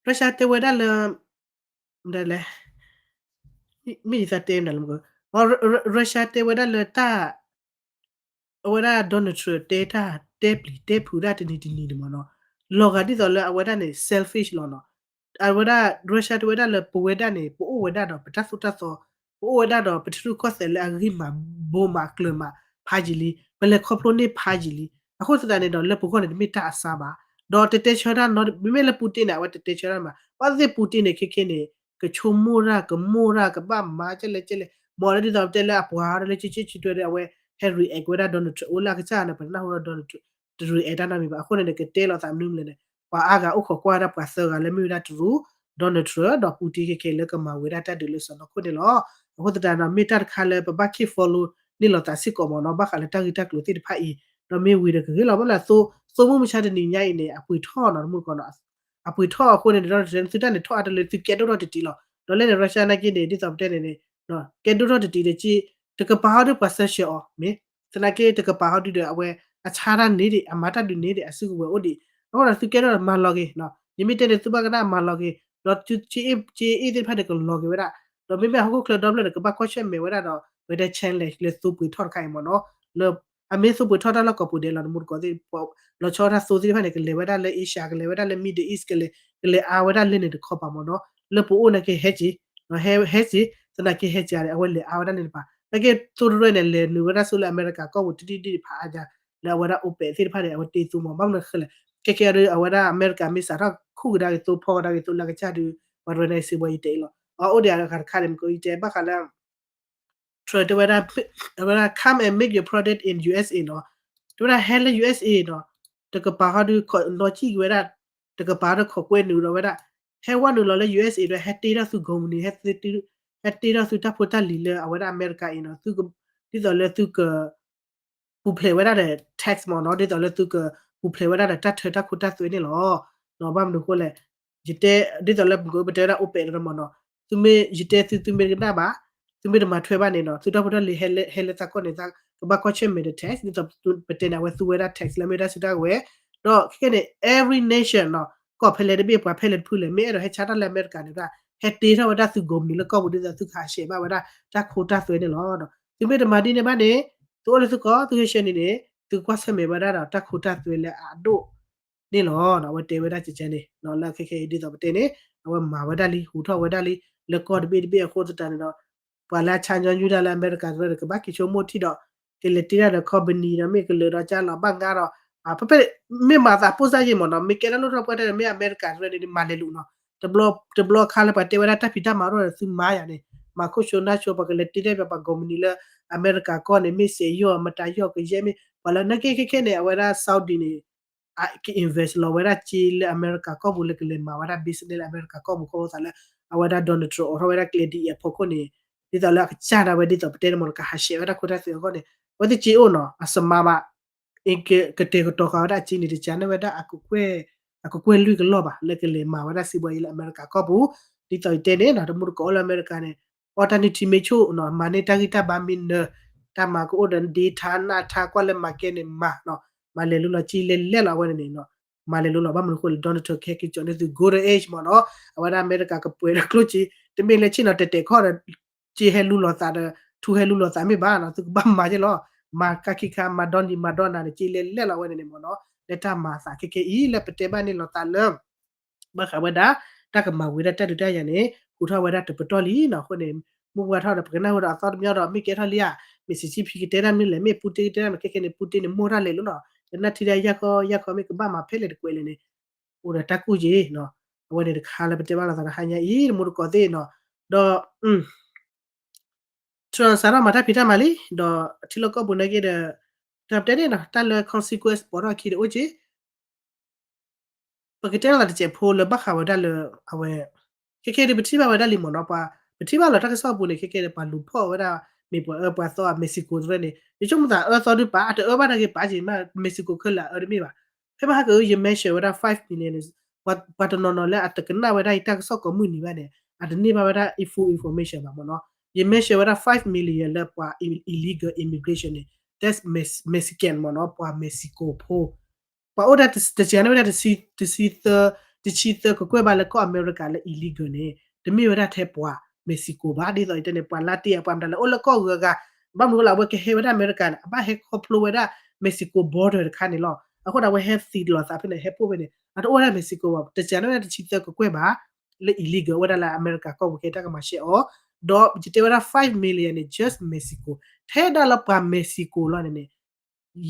Russia တဲဝဲဒၣ်လၢ မ့ၢ်လဲၣ် မ့ၢ်ယသးတဲမနုၤလဲၣ် Russia တဲဝဲဒၣ်လၢတၢ် အဝဲဒၣ် Donald Trump တဲတၢ် တဲပျံၤတဲဖုးဒၣ်တနံၤတနံၤန့ၣ်မ့ၢ်နီၤ လီၤဂာ်ဒ်သိးလၢအဝဲဒၣ်န့ၣ် selfish လီၤနီၤ အဝဲဒၣ် Russia တဲဝဲဒၣ်လၢပဝဲဒၣ်န့ၣ် ပအိၣ်ဝဲဒၣ်ဒီးပတၢ်သိၣ်တၢ်သီ ပအိၣ်ဝဲဒၣ်ဒီးပထံရူၢ်ကီၢ်သဲးလၢအဂံၢ်မၤဘိမးကျၢၤမးဖးယံာ်လံ ပလဲၤခီဖျိန့ၢ်ဖးယံာ်လံ အဃိသတးန့ၣ်ဒီးလၢပဂီၢ်န့ၣ် တမ့ၢ်တၢ်အဆါဘၣ် ဒီးတတဲဆၢတၢ်နီတမံၤ မ့မ့ၢ်လၢ Putin န့ၣ် အဝဲတတဲဆၢတၢ်မး ဘၣ်သ့ၣ်သ့ၣ် Putin န့ၣ် ခဲခဲန့ၣ် ကဆိကမိၣ်တၢ် ကမိၣ်တၢ် ကဘၣ်မၤကဲလဲၣ်ကဲလဲၣ် မ်လၢဒ်သိးပတဲလၢအပှၤဒီးလၢကၠ့ကၠ့ဆံတွဲဒီး အဝဲဟဲ react ဝဲဒၣ် Donald Trump အိၣ်လၢအကစၢ်န့ၣ် ပတနၢ်ဟူဒီး Donald Trump တ react တၢ်နီတမံၤဘၣ် အဃိန့ၣ်န့ၣ် ကတဲလိာ်သးမနုၤမနုၤလဲၣ်န့ၣ် ပှၤအါဂၤအိၣ်ခိးကွၢ်ဝဲဒၣ်ပှၤသၢဂၤလၢမ့ၢ်ဝဲဒၣ်တရူး Donald Trump ဒီး Putin ခဲခဲလၢကမၤဝဲဒၣ်တၢ်ဒုးလၢစီၤနီၢ်ခိၣ်န့ၣ်လီၤ. အဃိသတးဒီး မ့ၢ်တၢ်တခါလၢပဘၣ် keep follow န့ၢ်လိာ်သးစ့ၢ်ကီးမ့ၢ်နီၤ ဘၣ်ဃးလၢတၢ်ဂ့ၢ်တၢ်ကျိၤသ့ၣ်တဖၣ်အံၤ ဒီးမ့ၢ်ဝံၤဒီးကဂ့ၤလီၤ ဘၣ်လၢသိ သိမုၢ်မဆါတနံၤညါအံၤန့ၣ် အပှ့ၤထီၣ်နီၤ တမူတကိးနီၤ အပှ့ၤထီၣ်အဃိန့ၣ် ဒီးတရၢန့ၣ် သုတၢ်န့ၣ်ထီၣ်အါတလၢ သုကဲဒိၣ်ထီၣ်တတံၤလီၤ. ဒီးလၢန့ၣ် Russia နာ်က့န့ၣ် ဒ်သိးပတဲန့ၣ်န့ၣ် ကဲဒိၣ်ထီၣ်တတံၤဒီး တကပၤဟီဒုးပှၤ sanction အီၤ မ့ၢ်သနာ်က့ တကပၤဟီဒုးဒီး အဝဲအဆါတၢ်န့ၣ်ဒံး အမၤတၢ်ဒုးန့ၣ်ဒံး အစုကဝဲၤအိၣ်ဒံး အဃိဒီးသုကဲထီၣ်ဒီးမၤလီၤက့ၤ ယမ့ၢ်တဲန့ၣ် သုဘၣ်ကနၣ်မၤလီၤက့ၤ ဒီးသု ကၠ့အ့ၣ်သ့ၣ်တဖၣ်န့ၣ် ကလီၤက့ၤဝဲဒၣ် ဒီးမ့မ့ၢ်ဟီၣ်ခိၣ်ချၢဒီဖျၢၣ်န့ၣ် ကဘၣ်ကွၢ်ဆၢၣ်မဲာ်ဝဲဒၣ်ဒီး ဝဲဒၣ် challenge လၢသိပှ့ၤထီၣ်တခါအံၤမ့ၢ်နီၤ လၢ အမ့ၢ်သိပှ့ၤထီၣ်တၢ်လီၢ်ကိးပူၤဒဲးလီၤ တမူတကိးသ့ၣ် လီၤဆီတၢ်သိသ့ၣ်တဖၣ်န့ၣ် ကလဲၤဝဲဒၣ်လၢ Asia ကလဲၤဝဲဒၣ်လၢ Middle East ကလဲၤ ကလဲၤအါဝဲဒၣ်လၢန့ၣ်တခီပၤမ့ၢ်နီၤ လၢပအိၣ်နာ်က့ဟဲက့ၤ, ဟဲက့ၤ, သနာ်က့ဟဲက့ၤန့ၣ် အဝဲလဲၤအါဝဲဒၣ်န့ၣ်တပၤ, နာ်က့သိတရဲၣ်န့ၣ် လဲၤနုာ်ဝဲဒၣ်ဆူလၢအမဲရကၤကီၢ်ပူၤတဒံၣ်ဒံၣ်တဖၣ်အါယၤ, လၢအဝဲဒၣ် OPEC သ့ၣ်တဖၣ်န့ၣ် အဝဲတ့သိမး ဘၣ်မနုၤဃိလဲၣ်, ခဲကဲဒီး အဝဲဒၣ်အမဲရကၤမ့ၢ်စးထီၣ်ခူၣ်ကဒါက့ၤသိ ဖီကဒါက့ၤသိလၢကစၢ်ဒုး ပှၤတရဲၣ်န့ၣ် စံးဘီယံၤတဲအံၤလီၤ. အအိၣ်ဒီးအဂၤတခါန့ၣ် မ့ၢ်ကယတဲဘၣ်ဃးလၢ Trump တဲဝဲဒၣ်, အဝဲဒၣ် come and make your product in U S A နီၤ, တဲဝဲဒၣ်ဟဲလၢ U S A နီၤ, တကပၤဟီဒုး နီၢ်ကံၣ်က့ၤဝဲဒၣ်, တကပၤဒီးခိးကွဲနုာ်ဒီးဝဲဒၣ်, ဟဲဝဲနုာ်လီၤလၢ U S A ဒီး ဟဲတ့ထီၣ်သုကိးမုၢ်နံၤ, ဟဲတ့ထီၣ်သုတၢ်ဖိတၢ်လံၤလၢအဝဲဒၣ်အမဲရကၤအံၤနီၤ, ဒ်သိးလၢသုက ပူၤဖျဲးဝဲဒၣ်ဒီး tax မ့ၢ်နီၤ, ဒ်သိးလၢသုကပူၤဖျဲးဝဲဒၣ်ဒီးတၢ်ထၢတၢ်ခိတၢ်သွဲန့ၣ်လီၤ. ဘၣ်မနုၤအဃိလဲၣ်, ယတဲ, ဒ်သိးလၢပကပတဲဝဲဒၣ် OPEC ဒီးမ့ၢ်နီၤ, သုမ့ၢ်, ယတဲသု သုမ့ၢ်တကနၣ်ဘၣ်, သုမ့ၢ်တမၤထွဲဘၣ်န့ၣ်နီၤ, သုတၢ်ဖိတၢ်လံၤဟဲလၢသးကီၢ်န့ၣ် ကဘၣ်ကွၢ်ဆၢၣ်မဲာ်ဒီး tax ဒ်သိးပတဲန့ၣ် အဝဲသူဝဲဒၣ် tax လၢမ့ၢ်တၢ်စုတၢ်ကဝဲၤ, ဒီးခဲကဲန့ၣ် every nation နီၤ, ကီၢ်ဖဲလဲၣ်တဘ့ၣ် ပှၤဖဲလဲၣ်တဖုလဲၣ် မ့ၢ်အဲၣ်ဒိးဟဲဆါတၢ်လၢအမဲရကၤန့ၣ်ဒၣ် ဟဲတ့ထီၣ်ဝဲဒၣ်သုကိးမုၢ်နံၤလၢကီၢ်ပူၤ ဒ်သိးသုကဟးဆှဲးဘၣ်ဝဲဒၣ်တၢ်ခိတၢ်သွဲန့ၣ်လီၤ. သုမ့ၢ်တမၤဒ်န့ၣ်ဘၣ်န့ၣ်, သုအိၣ်လၢသုကီၢ် သုဟဲဆှဲးန့ၣ်န့ၣ်, သုကွၢ်ဆၢၣ်မဲာ်ဝဲဒၣ်ဒီးတၢ်ခိတၢ်သွဲလၢအဒိၣ်န့ၣ်လီၤ. အဝဲတဲဝဲဒၣ်ကကဲန့ၣ်, လၢခဲခဲအံၤဒ်သိးပတဲန့ၣ်, အဝဲမၤဝဲဒၣ်လံ ဟူးထီၣ်ဝဲဒၣ်လံ လၢကီၢ်တဘ့ၣ်တဘ့ၣ်အဃိသတးန့ၣ်ဒီး ပှၤလၢအဆါညီနုၢ်တၢ်လၢအမဲရကၤတဖၣ်ဒီး ကဘၣ်က့ၤဆိကမိၣ်ထံဒီး ကလဲၤတ့တၢ်ဒီး company ဒီးမ့ၢ်ကလၢာ်ဒီးကၢ်လီၤဘၣ်ငါဒီး, ဖဲဖဲ မ့ၢ်မၤသးပိၢ်စၢ်ယံာ်မ့ၢ်နီၤ, မ့ၢ်ကဲထီၣ်လိၣ်ထီၣ်ပှဲၤထီၣ်န့ၣ် မ့ၢ်အမဲရကၤတဖၣ်န့ၣ် မၤလဲၤလူၤနီၤ, တဘျီခါလၢပှၤတဲဝဲဒၣ်တၢ်ဖံးတၢ်မၤထီၣ်ဒီးသုမၤယၤန့ၣ်, မၤခိၣ်ဆိနၢ်ဆိ ပှၤကလဲၤတ့တၢ်ဒီးပှၤကိးမုၢ်နံၤလၢအမဲရကၤကီၢ်န့ၣ် မ့ၢ်စဲးယီၢ် မတၤယီၢ်ကယဲၢ်မ့ၢ် ပှၤလၢနာ်က့ခဲခဲန့ၣ် အဝဲဒၣ် Saudi န့ၣ် က invest လီၤဝဲဒၣ်စ့လၢအမဲရကၤကီၢ်ပူၤလၢကလဲၤမၤဝဲဒၣ် business လၢအမဲရကၤကီၢ်ပူၤ ခီဖျိသးလၢ အဝဲဒၣ် Donald Trump အိးထီၣ်ဝဲဒၣ်ကျဲဒ်အံၤအဖီခိၣ်န့ၣ်, ဒ်သိးလၢအကစၢ်ဒၣ်ဝဲဒ်သိးပတဲန့ၣ်မ့ၢ်နီၤ ကဟးဆှဲးဝဲဒၣ်ခိတၢ်သွဲအဂီၢ်န့ၣ်, အဝဲသ့ၣ်စ့အိၣ်နီၤ အစမါဘၣ်, ကတဲာ်ကတီၤဃာ်ဝဲဒၣ်အစ့န့ၣ် တစှၤန့ၢ်ဝဲဒၣ် အကကွဲၢ်လွံၢ်ကလီၢ်ဘၣ် လၢကလဲၤမၤဝဲဒၣ်စံးဘီအံၤလၢအမဲရကၤကီၢ်ပူၤ, ဒ်သိးယတဲန့ၣ်နီၤ တမူတကိးအိၣ်လၢအမဲရကၤန့ၣ် အီၣ်တၢ်နုၢ်ထံမ့ၢ်ဆိၣ်နီၤ မၤန့ၢ်တၢ်ဂံၢ်တၢ်ဘါမ့ၢ်နၢၤ, တၢ်မၤကအိၣ်ဒီးဒ့ထါနၢ်ထါကွၢ်လၢမၤကဲန့ၣ်မၤနီၤ, မၤလဲၤလူလီၤစ့လဲၤလဲၣ်လီၤအဝဲန့ၣ်နီၤ, မၤလဲၤလူလီၤ ဘၣ်မနုၤအဃိလဲၣ် Donald Trump ကဟဲက့ၤကၠီၤန့ၢ်သု golden age မ့ၢ်နီၤ, အဝဲဒၣ်အမဲရကၤကပှဲၤဒီးကျိၣ်စ့, တမ့ၢ်လၢဆ့ၣ်နီၤတဲာ်တဲာ်ခီၣ်ဒီး စ့ဟဲလူလီၤသးဒီး ထူဟဲလူလီၤသးမ့ၢ်ဘၣ်နီၤ သုကဘၣ်မၤယဲၢ်လီၤ, မၤကါခံခါ မၤဒီနံၤမၤဒီနၤန့ၣ် စ့လဲၤလဲၣ်လီၤအဝဲန့ၣ်န့ၣ်မ့ၢ်နီၤ, လၢတၢ်မၤအသးခဲခဲအံၤ လၢပတဲဘၣ်န့ၣ်လီၤသးလၢ ဘၣ်ဃးဝဲဒၣ် တၢ်ကမၤဝံၤဒၣ်တၢ်ဒုးတၢ်ယၤန့ၣ် ဟူးထီၣ်ဝဲဒၣ်တပတီၢ်လံနီၤ, အဃိန့ၣ် မုၢ်ပှၢ်ထီၣ်ဒီး ပကနၣ်ဝဲဒီးအသီတမံၤဒီး မ့ၢ်ကဲထီၣ်လံဧါ, မ့ၢ် Xi Jinping ကတဲတၢ်မနုၤလဲၣ်, မ့ၢ် Putin ကတဲတၢ်မနုၤ ခဲခဲန့ၣ် Putin န့ၣ် မိၢ်တၢ်လဲၤလီၤနီၤ, ယနာ်ထံတၢ်ယၢ်ခီယၢ်ခီ မ့ၢ်ကဘၣ်မၤဖဲလဲၣ်တကွဲးလဲၣ်န့ၣ် အိၣ်ဒီးတၢ်ကူၣ်က့ၤနီၤ, အဝဲန့ၣ်တခါလၢပတဲဘၣ်လိာ်သးဒီးဟါညါအံၤ တမူတကိးသ့ၣ်နီၤ, ဒီး Trump စးထီၣ်မၤတၢ်ဖံးတၢ်မၤလံ ဒီးထံလီၢ်ကီၢ်ပူၤနာ်က့ဒီး တၢ်ပတဲန့ၣ်နီၤ တၢ်လၢ consequence ပိာ်ထီၣ်အခံဒီးအိၣ်က့ၤ ပကတဲလိာ်သးတစဲးဖိလၢဘၣ်ဃးဝဲဒၣ်လၢ အဝဲ ခဲခဲဒုးပထံၣ်ဘၣ်ဝဲဒၣ်လံမ့ၢ်နီၤ, ပှၤ ပထံၣ်ဘၣ်လီၤတၢ်ကစီၣ်အပူၤန့ၣ် ခဲခဲဒုးပှၤလူၤဖီၣ်ဝဲဒၣ် မ့ၢ်ပှၤအၢပှၤသီ Mexico တဖၣ်န့ၣ် ယဆိကမိၣ်သးအၢသီဒုးပာ် အတအၢဘၣ်နာ်က့ပာ်က့ၤမး Mexico ခဲလၢာ်အအၢတမ့ၢ်ဘၣ်. ဖဲမဟါက ယ mention ဝဲဒၣ် five million န့ၣ် ပှၤတနီၤနီၤလၢအတကနၣ်ဝဲဒၣ်ယတၢ်ကစီၣ်ကိးမုၢ်နံၤဘၣ်န့ၣ် အတန့ၢ်ဘၣ်ဝဲဒၣ် full information ဘၣ်မ့ၢ်နီၤ. ယ mention ဝဲဒၣ် five million လၢပှၤ illegal immigration န့ၣ် that's Mex- Mexican မ့ၢ်နီၤ ပှၤ Mexico ဖိ ပှၤအိၣ်ဒၣ်တစှၤန့ၢ်ဝဲဒၣ် တဆံသၢ တဆံသၢကကွဲၢ်ဘၣ်လၢကီၢ်အမဲရကၤလၢ illegal န့ၣ် တမ့ၢ်ဝဲဒၣ်ထဲပှၤ Mexico ဘၣ်. ဒ်သိးယတဲန့ၣ် ပှၤလါတ့ၢ်အပှၤမတၤလဲၣ် အိၣ်လၢကီၢ်ဂုၤအဂၤ ဘၣ်မနုၤအဃိလဲၣ် အဝဲကဟဲဝဲဒၣ်အမဲရကၤန့ၣ် အဘၣ်ဟဲခီဖျိဝဲဒၣ် Mexico border တခါန့ၣ်လီၤ. အဃိဒီးအဝဲဟဲသံလိာ်သးဖဲန့ၣ် ဟဲပိၢ်ဖဲန့ၣ် အတအိၣ်ဝဲဒၣ် Mexico ဘၣ် တစှၤန့ၢ်ဝဲဒၣ်တဆံသၢကကွဲၢ်ဘၣ် လၢ illegal အိၣ်ဝဲဒၣ်လၢအမဲရကၤကီၢ်ပူၤ ကဲတၢ်ကမၤရှဲအီၤ ဒီးယတဲဝဲဒၣ် five million န့ၣ် just Mexico ထဲဒၣ်လၢပှၤ Mexico လီၤန့ၣ်န့ၣ်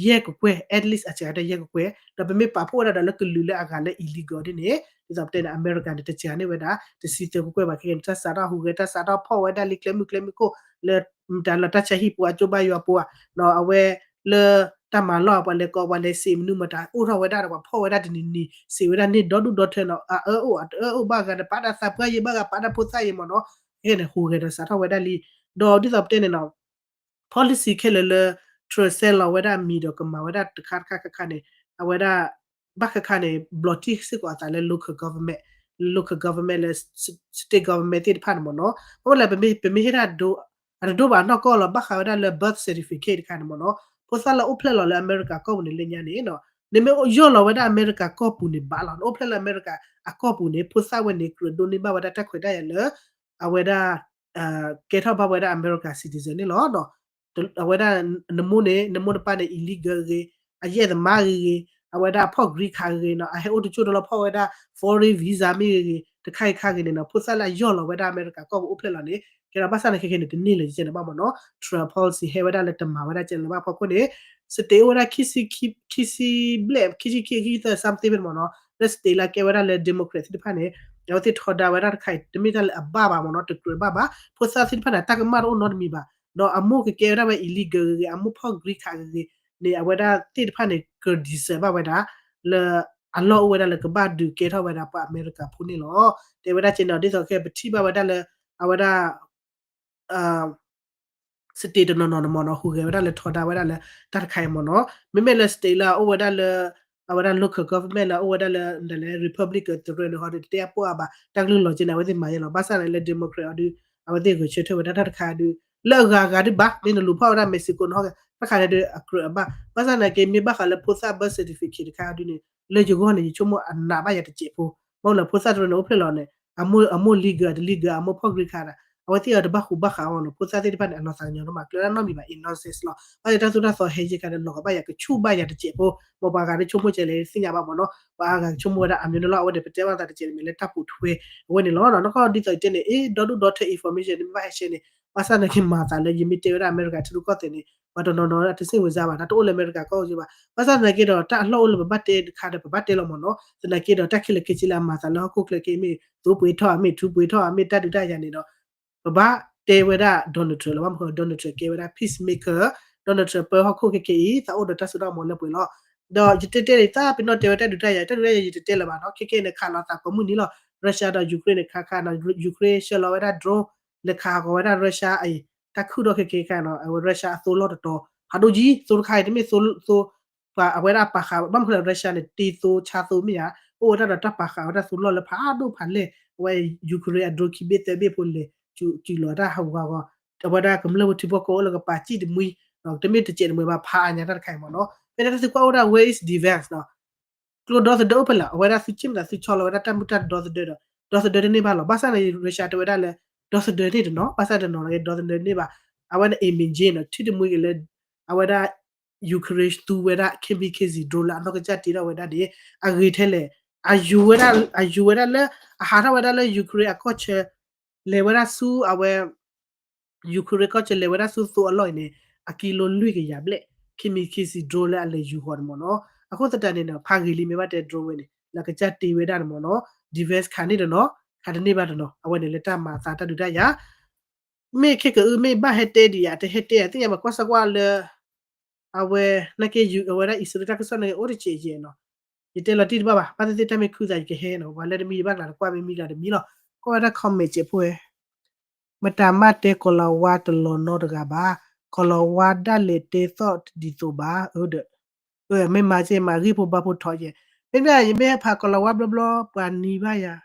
ယဲၢ်ကကွဲၢ် at least အစှၤဒၣ်ယဲၢ်ကကွဲၢ် ဒီးပမ့ၢ်ပာ်ဖှိၣ်ဝဲဒၣ်ဒီးလၢကလုာ်လၢအဂၤလၢ illegal ဒ်န့ၣ် ဒ်သိးပတဲန့ၣ် အမဲရကၤန့ၣ် တစှၤန့ၢ်ဝဲဒၣ် တဆံသၢကကွဲၢ်ဘၣ် ခဲကဲန့ၣ် တၢ်စးထီၣ်ဟူးဂဲၤ တၢ်စးထီၣ်ဖီၣ်ဝဲဒၣ်လံ ကျဲမုၢ်ကျဲမုၢ်ခိၣ် လၢမတၤလၢတၢ်ဆါဟံၣ်ပူၤ အကၠိဘါယွၤပူၤဧါ အဝဲလၢတၢ်မၤလီၢ် ပှၤလဲၤကိး ပှၤလဲၤစံး မနုၤမတၤအိၣ်ထီၣ်ဝဲဒၣ်ဒီး ပှၤဖီၣ်ဝဲဒၣ်တနံၤနံၤ စံးဝဲဒၣ်န့ၢ်ဒီဒူၣ်ဒီထၢနီၤ အအၢအိၣ် အတအၢအိၣ် ဘၣ်ဂၤဒီး ပာ်ဒၣ်သးပှၢ်ယံၤ ဘၣ်ဂၤပာ်ဒၣ်ဖိသၣ်ယံၤမ့ၢ်နီၤ ခဲကဲန့ၣ် ဟူးဂဲၤဒီးစးထီၣ်ဝဲဒၣ်လံ ဒီးဒ်သိးပတဲန့ၣ်နီၤ policy ခဲလၢာ်လၢ Trump ဆဲးလီၤဝဲဒၣ်အမံၤဒီးကမၤဝဲဒၣ်တခါတခါခါခါန့ၣ် အဝဲဒၣ် ဘၣ်ဃးခါန့ၣ် ဘျီးတံၢ်စ့ၢ်ကီးအသးလၢ local government, local government လၢ state government သ့ၣ်တဖၣ်န့ၣ်မ့ၢ်နီၤ အဃိလၢပမ့ၢ်ဟ့ၣ်ဒၣ်ဒိ အတဒိဘၣ်နီၢ်ကီၢ်လီၤ ဘၣ်ဃးဝဲဒၣ်လၢ birth certificate တခါန့ၣ်မ့ၢ်နီၤ ဖိသၣ်လၢအိၣ်ဖျဲၣ်လီၤလၢအမဲရကၤကီၢ်ပူၤန့ၣ်လၢညါန့ၣ်နီၤ နမ့ၢ်ယီၢ်လီၤဝဲဒၣ်အမဲရကၤကီၢ်ပူၤန့ၣ်ဘၣ်လီၤ နအိၣ်ဖျဲၣ်လၢအမဲရကၤအကီၢ်ပူၤန့ၣ် ဖိသၣ်ဝဲန့ၣ် ကြၢးဒိးန့ၢ်ဘၣ်ဝဲဒၣ်တၢ်ခွဲးတၢ်ယာ်လၢ အဝဲဒၣ် ကဲထီၣ်ဘၣ်ဝဲဒၣ်အမဲရကၤ citizen န့ၣ်လီၤ. အဝဲဒၣ်နမိၢ်န့ၣ် နမိၢ်နပၢ်န့ၣ် illegal ဂ့ၤဂ့ၤ, အယဲၢ်သမါဂ့ၤဂ့ၤ, အဝဲဒၣ်ဖီၣ် green card ဂ့ၤဂ့ၤနီၤ, အဟဲအိၣ်တကၠိၢ်တလီၢ်ဖီၣ်ဝဲဒၣ် foreign visa မ့ၢ်ဂ့ၤဂ့ၤ, တခါဂ့ၤခါဂ့ၤန့ၣ်နီၤ ဖိသၣ်လၢအယီၢ်လီၤဝဲဒၣ်အမဲရကၤကီၢ်ပူၤအိၣ်ဖျဲၣ်လီၤန့ၣ် ကဲဒီးဘၣ်ဆၣ်သနာ်က့ခဲခဲန့ၣ် တန့ၢ်လၢၤကဲန့ၣ်ဘၣ်မ့ၢ်နီၤ Trump policy ဟဲဝဲဒၣ်လၢတမၤဝဲဒၣ်ကဲန့ၣ်လၢၤဘၣ်အဖီခိၣ်န့ၣ် state အိၣ်ဝဲဒၣ် ခံဆံဘျဲၣ် ခံဆံခံ ခံဆံသၢ something မ့ၢ်နီၤ လၢ state လၢကဲဝဲဒၣ်လၢ Democrat သ့ၣ်တဖၣ်န့ၣ် အဝဲသ့ၣ်ထီဒါဝဲဒၣ်တခါအံၤ တမ့ၢ်တၢ်လၢအဘၣ်ဘၣ်မ့ၢ်နီၤ တကြၢးဘၣ်ဘၣ် ဖိသၣ်သ့ၣ်တဖၣ်န့ၣ် တၢ်ကမၣ်တအိၣ်နီတမံၤဘၣ် ဒီးအမိၢ်ကကဲဝဲဒၣ်ဝဲ illegal ဂ့ၤဂ့ၤ အမိၢ်ဖီၣ် green card ဂ့ၤဂ့ၤန့ၣ် အဝဲဒၣ်သ့ၣ်တဖၣ်န့ၣ် က deserve ဘၣ်ဝဲဒၣ် လၢ အလီၢ်အိၣ်ဝဲဒၣ်လၢကဘၣ်ဒုးကဲထီၣ်ဝဲဒၣ်ပှၤအမဲရကၤဖိန့ၣ်လီၤ. တဲဝဲဒၣ်ကဲန့ၣ် ဒ်သိးခဲပထံၣ်ဘၣ်ဝဲဒၣ်လၢ အဝဲဒၣ် state တနီၤနီၤန့ၣ်မ့ၢ်နီၤ ဟူးဂဲၤဝဲဒၣ်လၢထီဒါဝဲဒၣ်လၢတၢ်တခါအံၤမ့ၢ်နီၤ မ့မ့ၢ်လၢ state လၢအအိၣ်ဝဲဒၣ်လၢ အဝဲဒၣ် local government လၢအအိၣ်ဝဲဒၣ်လၢ ဒ်လဲၣ် republic တရၢန့ၣ်ဟီဒီး တတဲအပှၢ်အါဘၣ် တၢ်ကလုၢ်လီၤကဲန့ၣ် အဝဲသ့ၣ်မၤယဲလီၤ ဘၣ်ဆၣ်န့ၣ်လၢ democrat အီၤဒုး အဝဲသ့ၣ်ဂဲၤဆၢထၢၣ်ဝဲဒၣ်တၢ်တခါဒုး လၢအဂၤဂၤဒုးဘၣ် မ့ၢ်နလူၤဖီၣ်ဝဲဒၣ် Mexico န့ၣ်ဟီ တၢ်တခါန့ၣ်ဒုး အကြၢးအဘၣ် ဘၣ်ဆၣ်သနာ်က့ မ့ၢ်ဘၣ်ဃးလၢဖိသၣ် birth certificate တခါဒုးန့ၣ် လၢယဂီၢ်န့ၣ် ယဆိကမိၣ်အနးဘၣ်ယၤတစဲးဖိ မ့ၢ်လၢဖိသၣ်တရၢန့ၣ် အိၣ်ဖျဲၣ်လီၤန့ၣ် အမိၢ် အမိၢ် legal တ legal အမိၢ်ဖီၣ် green card အဝဲသ့ၣ်အီၤတဘၣ်ဃူဘၣ်ဃးအီၤနီၤ ဖိသၣ်သ့ၣ်တဖၣ်န့ၣ် အလီၤသးကညီၤဒိၣ်မး ကျၢၤတၢ်နီတမံၤဘၣ် innocence လီၤ ဘၣ်ဆၣ်တၢ်သိၣ်တၢ်သီဟဲယဲၢ်ခါဒီး လီၤကဘၣ်ယၤ ကဆူၣ်ဘၣ်ယၤတစဲးဖိ ပှၤဂၤဒုးဆိကမိၣ်ကဲလဲၣ် သ့ၣ်ညါဘၣ်မ့ၢ်နီၤ ပှၤအါဂၤကဆိကမိၣ်ဝဲဒၣ်အမျိုးန့ၣ်လီၤ အဝဲန့ၣ် ပတဲဘၣ်သးတစဲးန့ၣ် မ့ၢ်လၢတၢ်ပူၤထွဲ အဝဲန့ၣ်လီၤ နီၢ်ကီၢ်ဒ်သိးယတဲန့ၣ် အ့ ဒီဒူၣ်ဒီထၢ information န့ၣ် မ့ၢ်ဘၣ်ဟဲ share န့ၣ် ဘၣ်ဆၣ်သနာ်က့မၤသးလၢ ယမ့ၢ်တဲဝဲဒၣ်အမဲရကၤထံရူၢ်ကီၢ်သဲးန့ၣ် ပှၤတနီၤနီၤတစိတ်ဝင်စားဘၣ် တၢ်တအိၣ်လၢအမဲရကၤကီၢ်ပူၤဘၣ် ဘၣ်ဆၣ်သနာ်က့ဒီး တၢ်အလီၢ်အိၣ်လၢပဘၣ်တဲတခါဒီး ပဘၣ်တဲလီၤမ့ၢ်နီၤ သနာ်က့ဒီး တၢ်ခဲလၢာ်ခဲဆ့လၢအမၤသးလၢဟီၣ်ခိၣ်ချၢခဲအံၤမ့ၢ် သိပှ့ၤထီၣ်မ့ၢ် ထူပှ့ၤထီၣ်မ့ၢ် တၢ်ဒုးတၢ်ယၤန့ၣ်ဒီး ပဘၣ်တဲဝဲဒၣ် Donald Trump လီၤ ဘၣ်မနုၤ Donald Trump ကဲဝဲဒၣ် peacemaker Donald Trump ပၢဟီၣ်ခိၣ်ခဲခဲအံၤ သးအိၣ်ဒီးတၢ်စိတၢ်ကမီၤလၢပှဲၤလီၤ ဒီးယတဲတဲန့ၣ် သးပ့ၤနီၣ်တဲဝဲတၢ်ဒုးတၢ်ယၤ တၢ်ဒုးတၢ်ယၤယတတဲလၢၤဘၣ်နီၤ ခဲခဲန့ၣ် ခးလီၤသးကိးမုၢ်နံၤလီၤ Russia ဒီး Ukraine န့ၣ် ခးခးနီၤ Ukraine ဆှၢလီၤဝဲဒၣ် drone လဲၤခးဟးဂီၤဝဲဒၣ် Russia အံၤ တၢ်ခုၣ်ထီၣ်ခဲခဲခါနီၤ အဝဲ Russia အသိလီၢ်တတီၤ ဖးဒိၣ်ကံ သိတခါအံၤ တမ့ၢ်သိ ပှၤအဝဲဒၣ်ပာ်ဃာ် ဘၣ်မနုၤဃိလဲၣ် Russia န့ၣ် တ့သိဆါသိမ့ၢ်ဧါ အိၣ်ဝဲဒၣ်ဒီးတၢ်ပာ်ဃာ်ဝဲဒၣ်သိလီၢ်လၢဖးဒိၣ်ဖးလဲၢ် အဝဲ Ukraine အ drone ခံဘ့ၣ်သၢဘ့ၣ်ဖိလဲၤ စူးလီၤတၢ်ဟးဂီၤဂီၤ အဝဲဒၣ်ကမျၢၢ်ဖိထံဖိကီၢ်ဖိလၢကပာ်စံၣ်တမှံ တမ့ၢ်တစဲးတမှဲၤဘၣ် ဖးအါညါတၢ်တခါအံၤမ့ၢ်နီၤ ဖဲန့ၣ်တၢ်သုကွၢ်အိၣ်ဒၣ် where is defense နီၤ ကျိဒီသဒၢအိၣ်ဖဲလဲၣ် အဝဲဒၣ်သုစ့ၣ်မတၤသုဆီလီၤဝဲဒၣ်တၢ်မုၢ်တၢ်ဒီသဒၢဒီး ဒီသဒၢတန့ၢ်ဘၣ်လီၤ ဘၣ်ဆၣ်န့ၣ် Russia တဲဝဲဒၣ်လၢ ဒီသဒၢန့ၣ်တနီၤ ဘၣ်ဆၣ်တနီၤန့ၣ် ဒီသဒၢန့ၢ်ဘၣ် အဝဲန့ၣ် အ့မ့ၢ်က့နီၤ ထံၣ်တမှံက့ၤလၢ အဝဲဒၣ် Ukraine သူဝဲဒၣ် kamikaze drone လၢအနီၢ်ကစၢ်တ့ထီၣ်ဝဲဒၣ်န့ၣ် အဂ့ၤထဲလဲၣ် အယူၤဝဲဒၣ် အယူၤဝဲဒၣ်လၢ အဟးထီၣ်ဝဲဒၣ်လၢ Ukraine အကီၢ်ဆၢ လဲၤဝဲဒၣ်ဆူအဝဲ Ukraine ကီၢ်ဆၢလဲၤဝဲဒၣ်ဆူသိအလီၢ်အံၤန့ၣ် အကံလိလွံၢ်ကယၤဘျဲၣ် kamikaze drone လၢအလဲၤယူၤဃီၤန့ၣ်မ့ၢ်နီၤ အဃိသတးန့ၣ်ဒီး ဖးဂ့ၤလံမ့ၢ်ဘၣ်တဲ drone ဝဲန့ၣ် လၢအကစၢ်တ့ဝဲဒၣ်န့ၣ်မ့ၢ်နီၤ defense ခးန့ၢ်တနီၤ ခးတန့ၢ်ဘၣ်တနီၤ အဝဲန့ၣ်လၢတၢ်မၤအသးတၢ်ဒုးတၢ်ယၤ မ့ၢ်ခဲကအုမ့ၢ်ဘၣ်ဟဲတဲဒံးယၤ တဟဲတဲယၤ သ့ၣ်ညါဘၣ်ကွၢ်စၢ်ကွၢ်လၢ အဝဲ နာ်က့ အဝဲဒၣ်အံၣ်စရ့လးတၢ်ကစီၣ်နာ်က့ အိၣ်တစဲးယဲၢ်နီၤ ယတဲလီၤတံၢ်တဘၣ်ဘၣ် ဘၣ်သ့ၣ်သ့ၣ်တၢ်မ့ၢ်ခုသးယကဟဲနီၤ ပှၤလၢတမံၤဘၣ်ကျါတကွၢ်မ့ၢ်မံကျါတမံၤလီၤ ကွၢ်ဝဲဒၣ် comment စဲးဖိဝဲ မတၤမးတဲကီၤလၤဝါတလီၤနီတဂၤဘၣ် ကီၤလၤဝါဒၣ်လဲာ်တဲသီၣ်ဒ်သိးဘၣ် အၢဒီး မ့ၢ်မၤစ့ၢ်မၤဂ့ၢ်ဖိဘါဖိထီယဲၢ် မ့မ့ၢ်ယမ့ၢ်ဖးကီၤလၤဝါဘျီဘျီ ပှၤနံၤဘၣ်ယၤ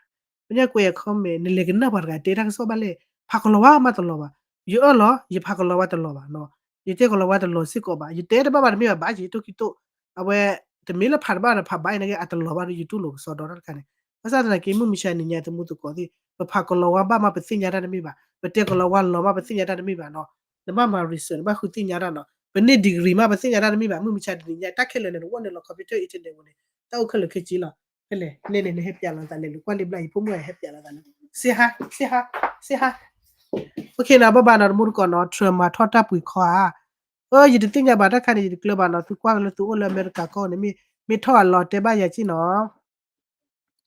မ့ၢ်ကွဲးယၤ comment နလဲၤကနၣ်ပှၤတဂၤတဲတၢ်ကစီၣ်ဘၣ်လဲၣ် ဖးကီၤလၤဝါမးတလီၤဘၣ် ယအၢၣ်လီၤ ယဖးကီၤလၤဝါတလီၤဘၣ်နီၤ ယတဲကီၤလၤဝါတလီၤစ့ၢ်ကီးဘၣ် ယတဲတဘၣ်ဘၣ်တမ့ၢ်ဘၣ်ဘၣ် ယတိၢ်ခံတိၢ် အဝဲ တမ့ၢ်လၢဖးတဘၣ်ဒီးဖးဘၣ်အံၤနာ်က့ အတလီၤဘၣ်ဒီးယတူၢ်လိာ်ကစီဒီတၢ်တခါန့ၣ် ဘၣ်ဆၣ်သနာ်က့ မုၢ်မဆါတနံၤညါ သမူသကိးသ့ၣ် ပဖးကီၤလၤဝါဘၣ်မး ပသ့ၣ်ညါတၢ်တမ့ၢ်ဘၣ် ပတဲကီၤလၤဝါလီၤမး ပသ့ၣ်ညါတၢ်တမ့ၢ်ဘၣ်နီၤ နဘၣ်မၤ research နဘၣ်ဃုသ့ၣ်ညါတၢ်နီၤ ပန့ၢ် degree မး ပသ့ၣ်ညါတၢ်တမ့ၢ်ဘၣ် မုၢ်မဆါတနံၤညါ တၢ်ခဲလၢာ်န့ၣ် နအိၣ်န့ၣ်လီၤ computer internet ပူၤန့ၣ် တၢ်အိၣ်ခဲလၢာ်ခဲဆ့လီၤ ဖဲလဲၣ် နဲန့ၣ် နဟဲပျးလီၤသးလဲၣ် လူၤကွၢ်လံဘျၣ် ယဖိမုၣ်ဟဲပျးလီၤသးလဲၣ် စ့ဟါ စ့ဟါ စ့ဟါ OK နီၤ ဘၣ်ဘၣ်နီၤ တမူတကိးနီၤ Trump မၤထီၣ်တၢ်ပှ့ၤခီဧါ အၢ ယတသ့ၣ်ညါဘၣ်တၢ်ခါန့ၣ် ယတကျၢၤဘၣ်နီၤ သုကွၢ်လၢသုအိၣ်လၢအမဲရကၤကီၢ်န့ၣ် မ့ၢ်ထီၣ်အလီၤတဲဘၣ်ယၤက့နီၤ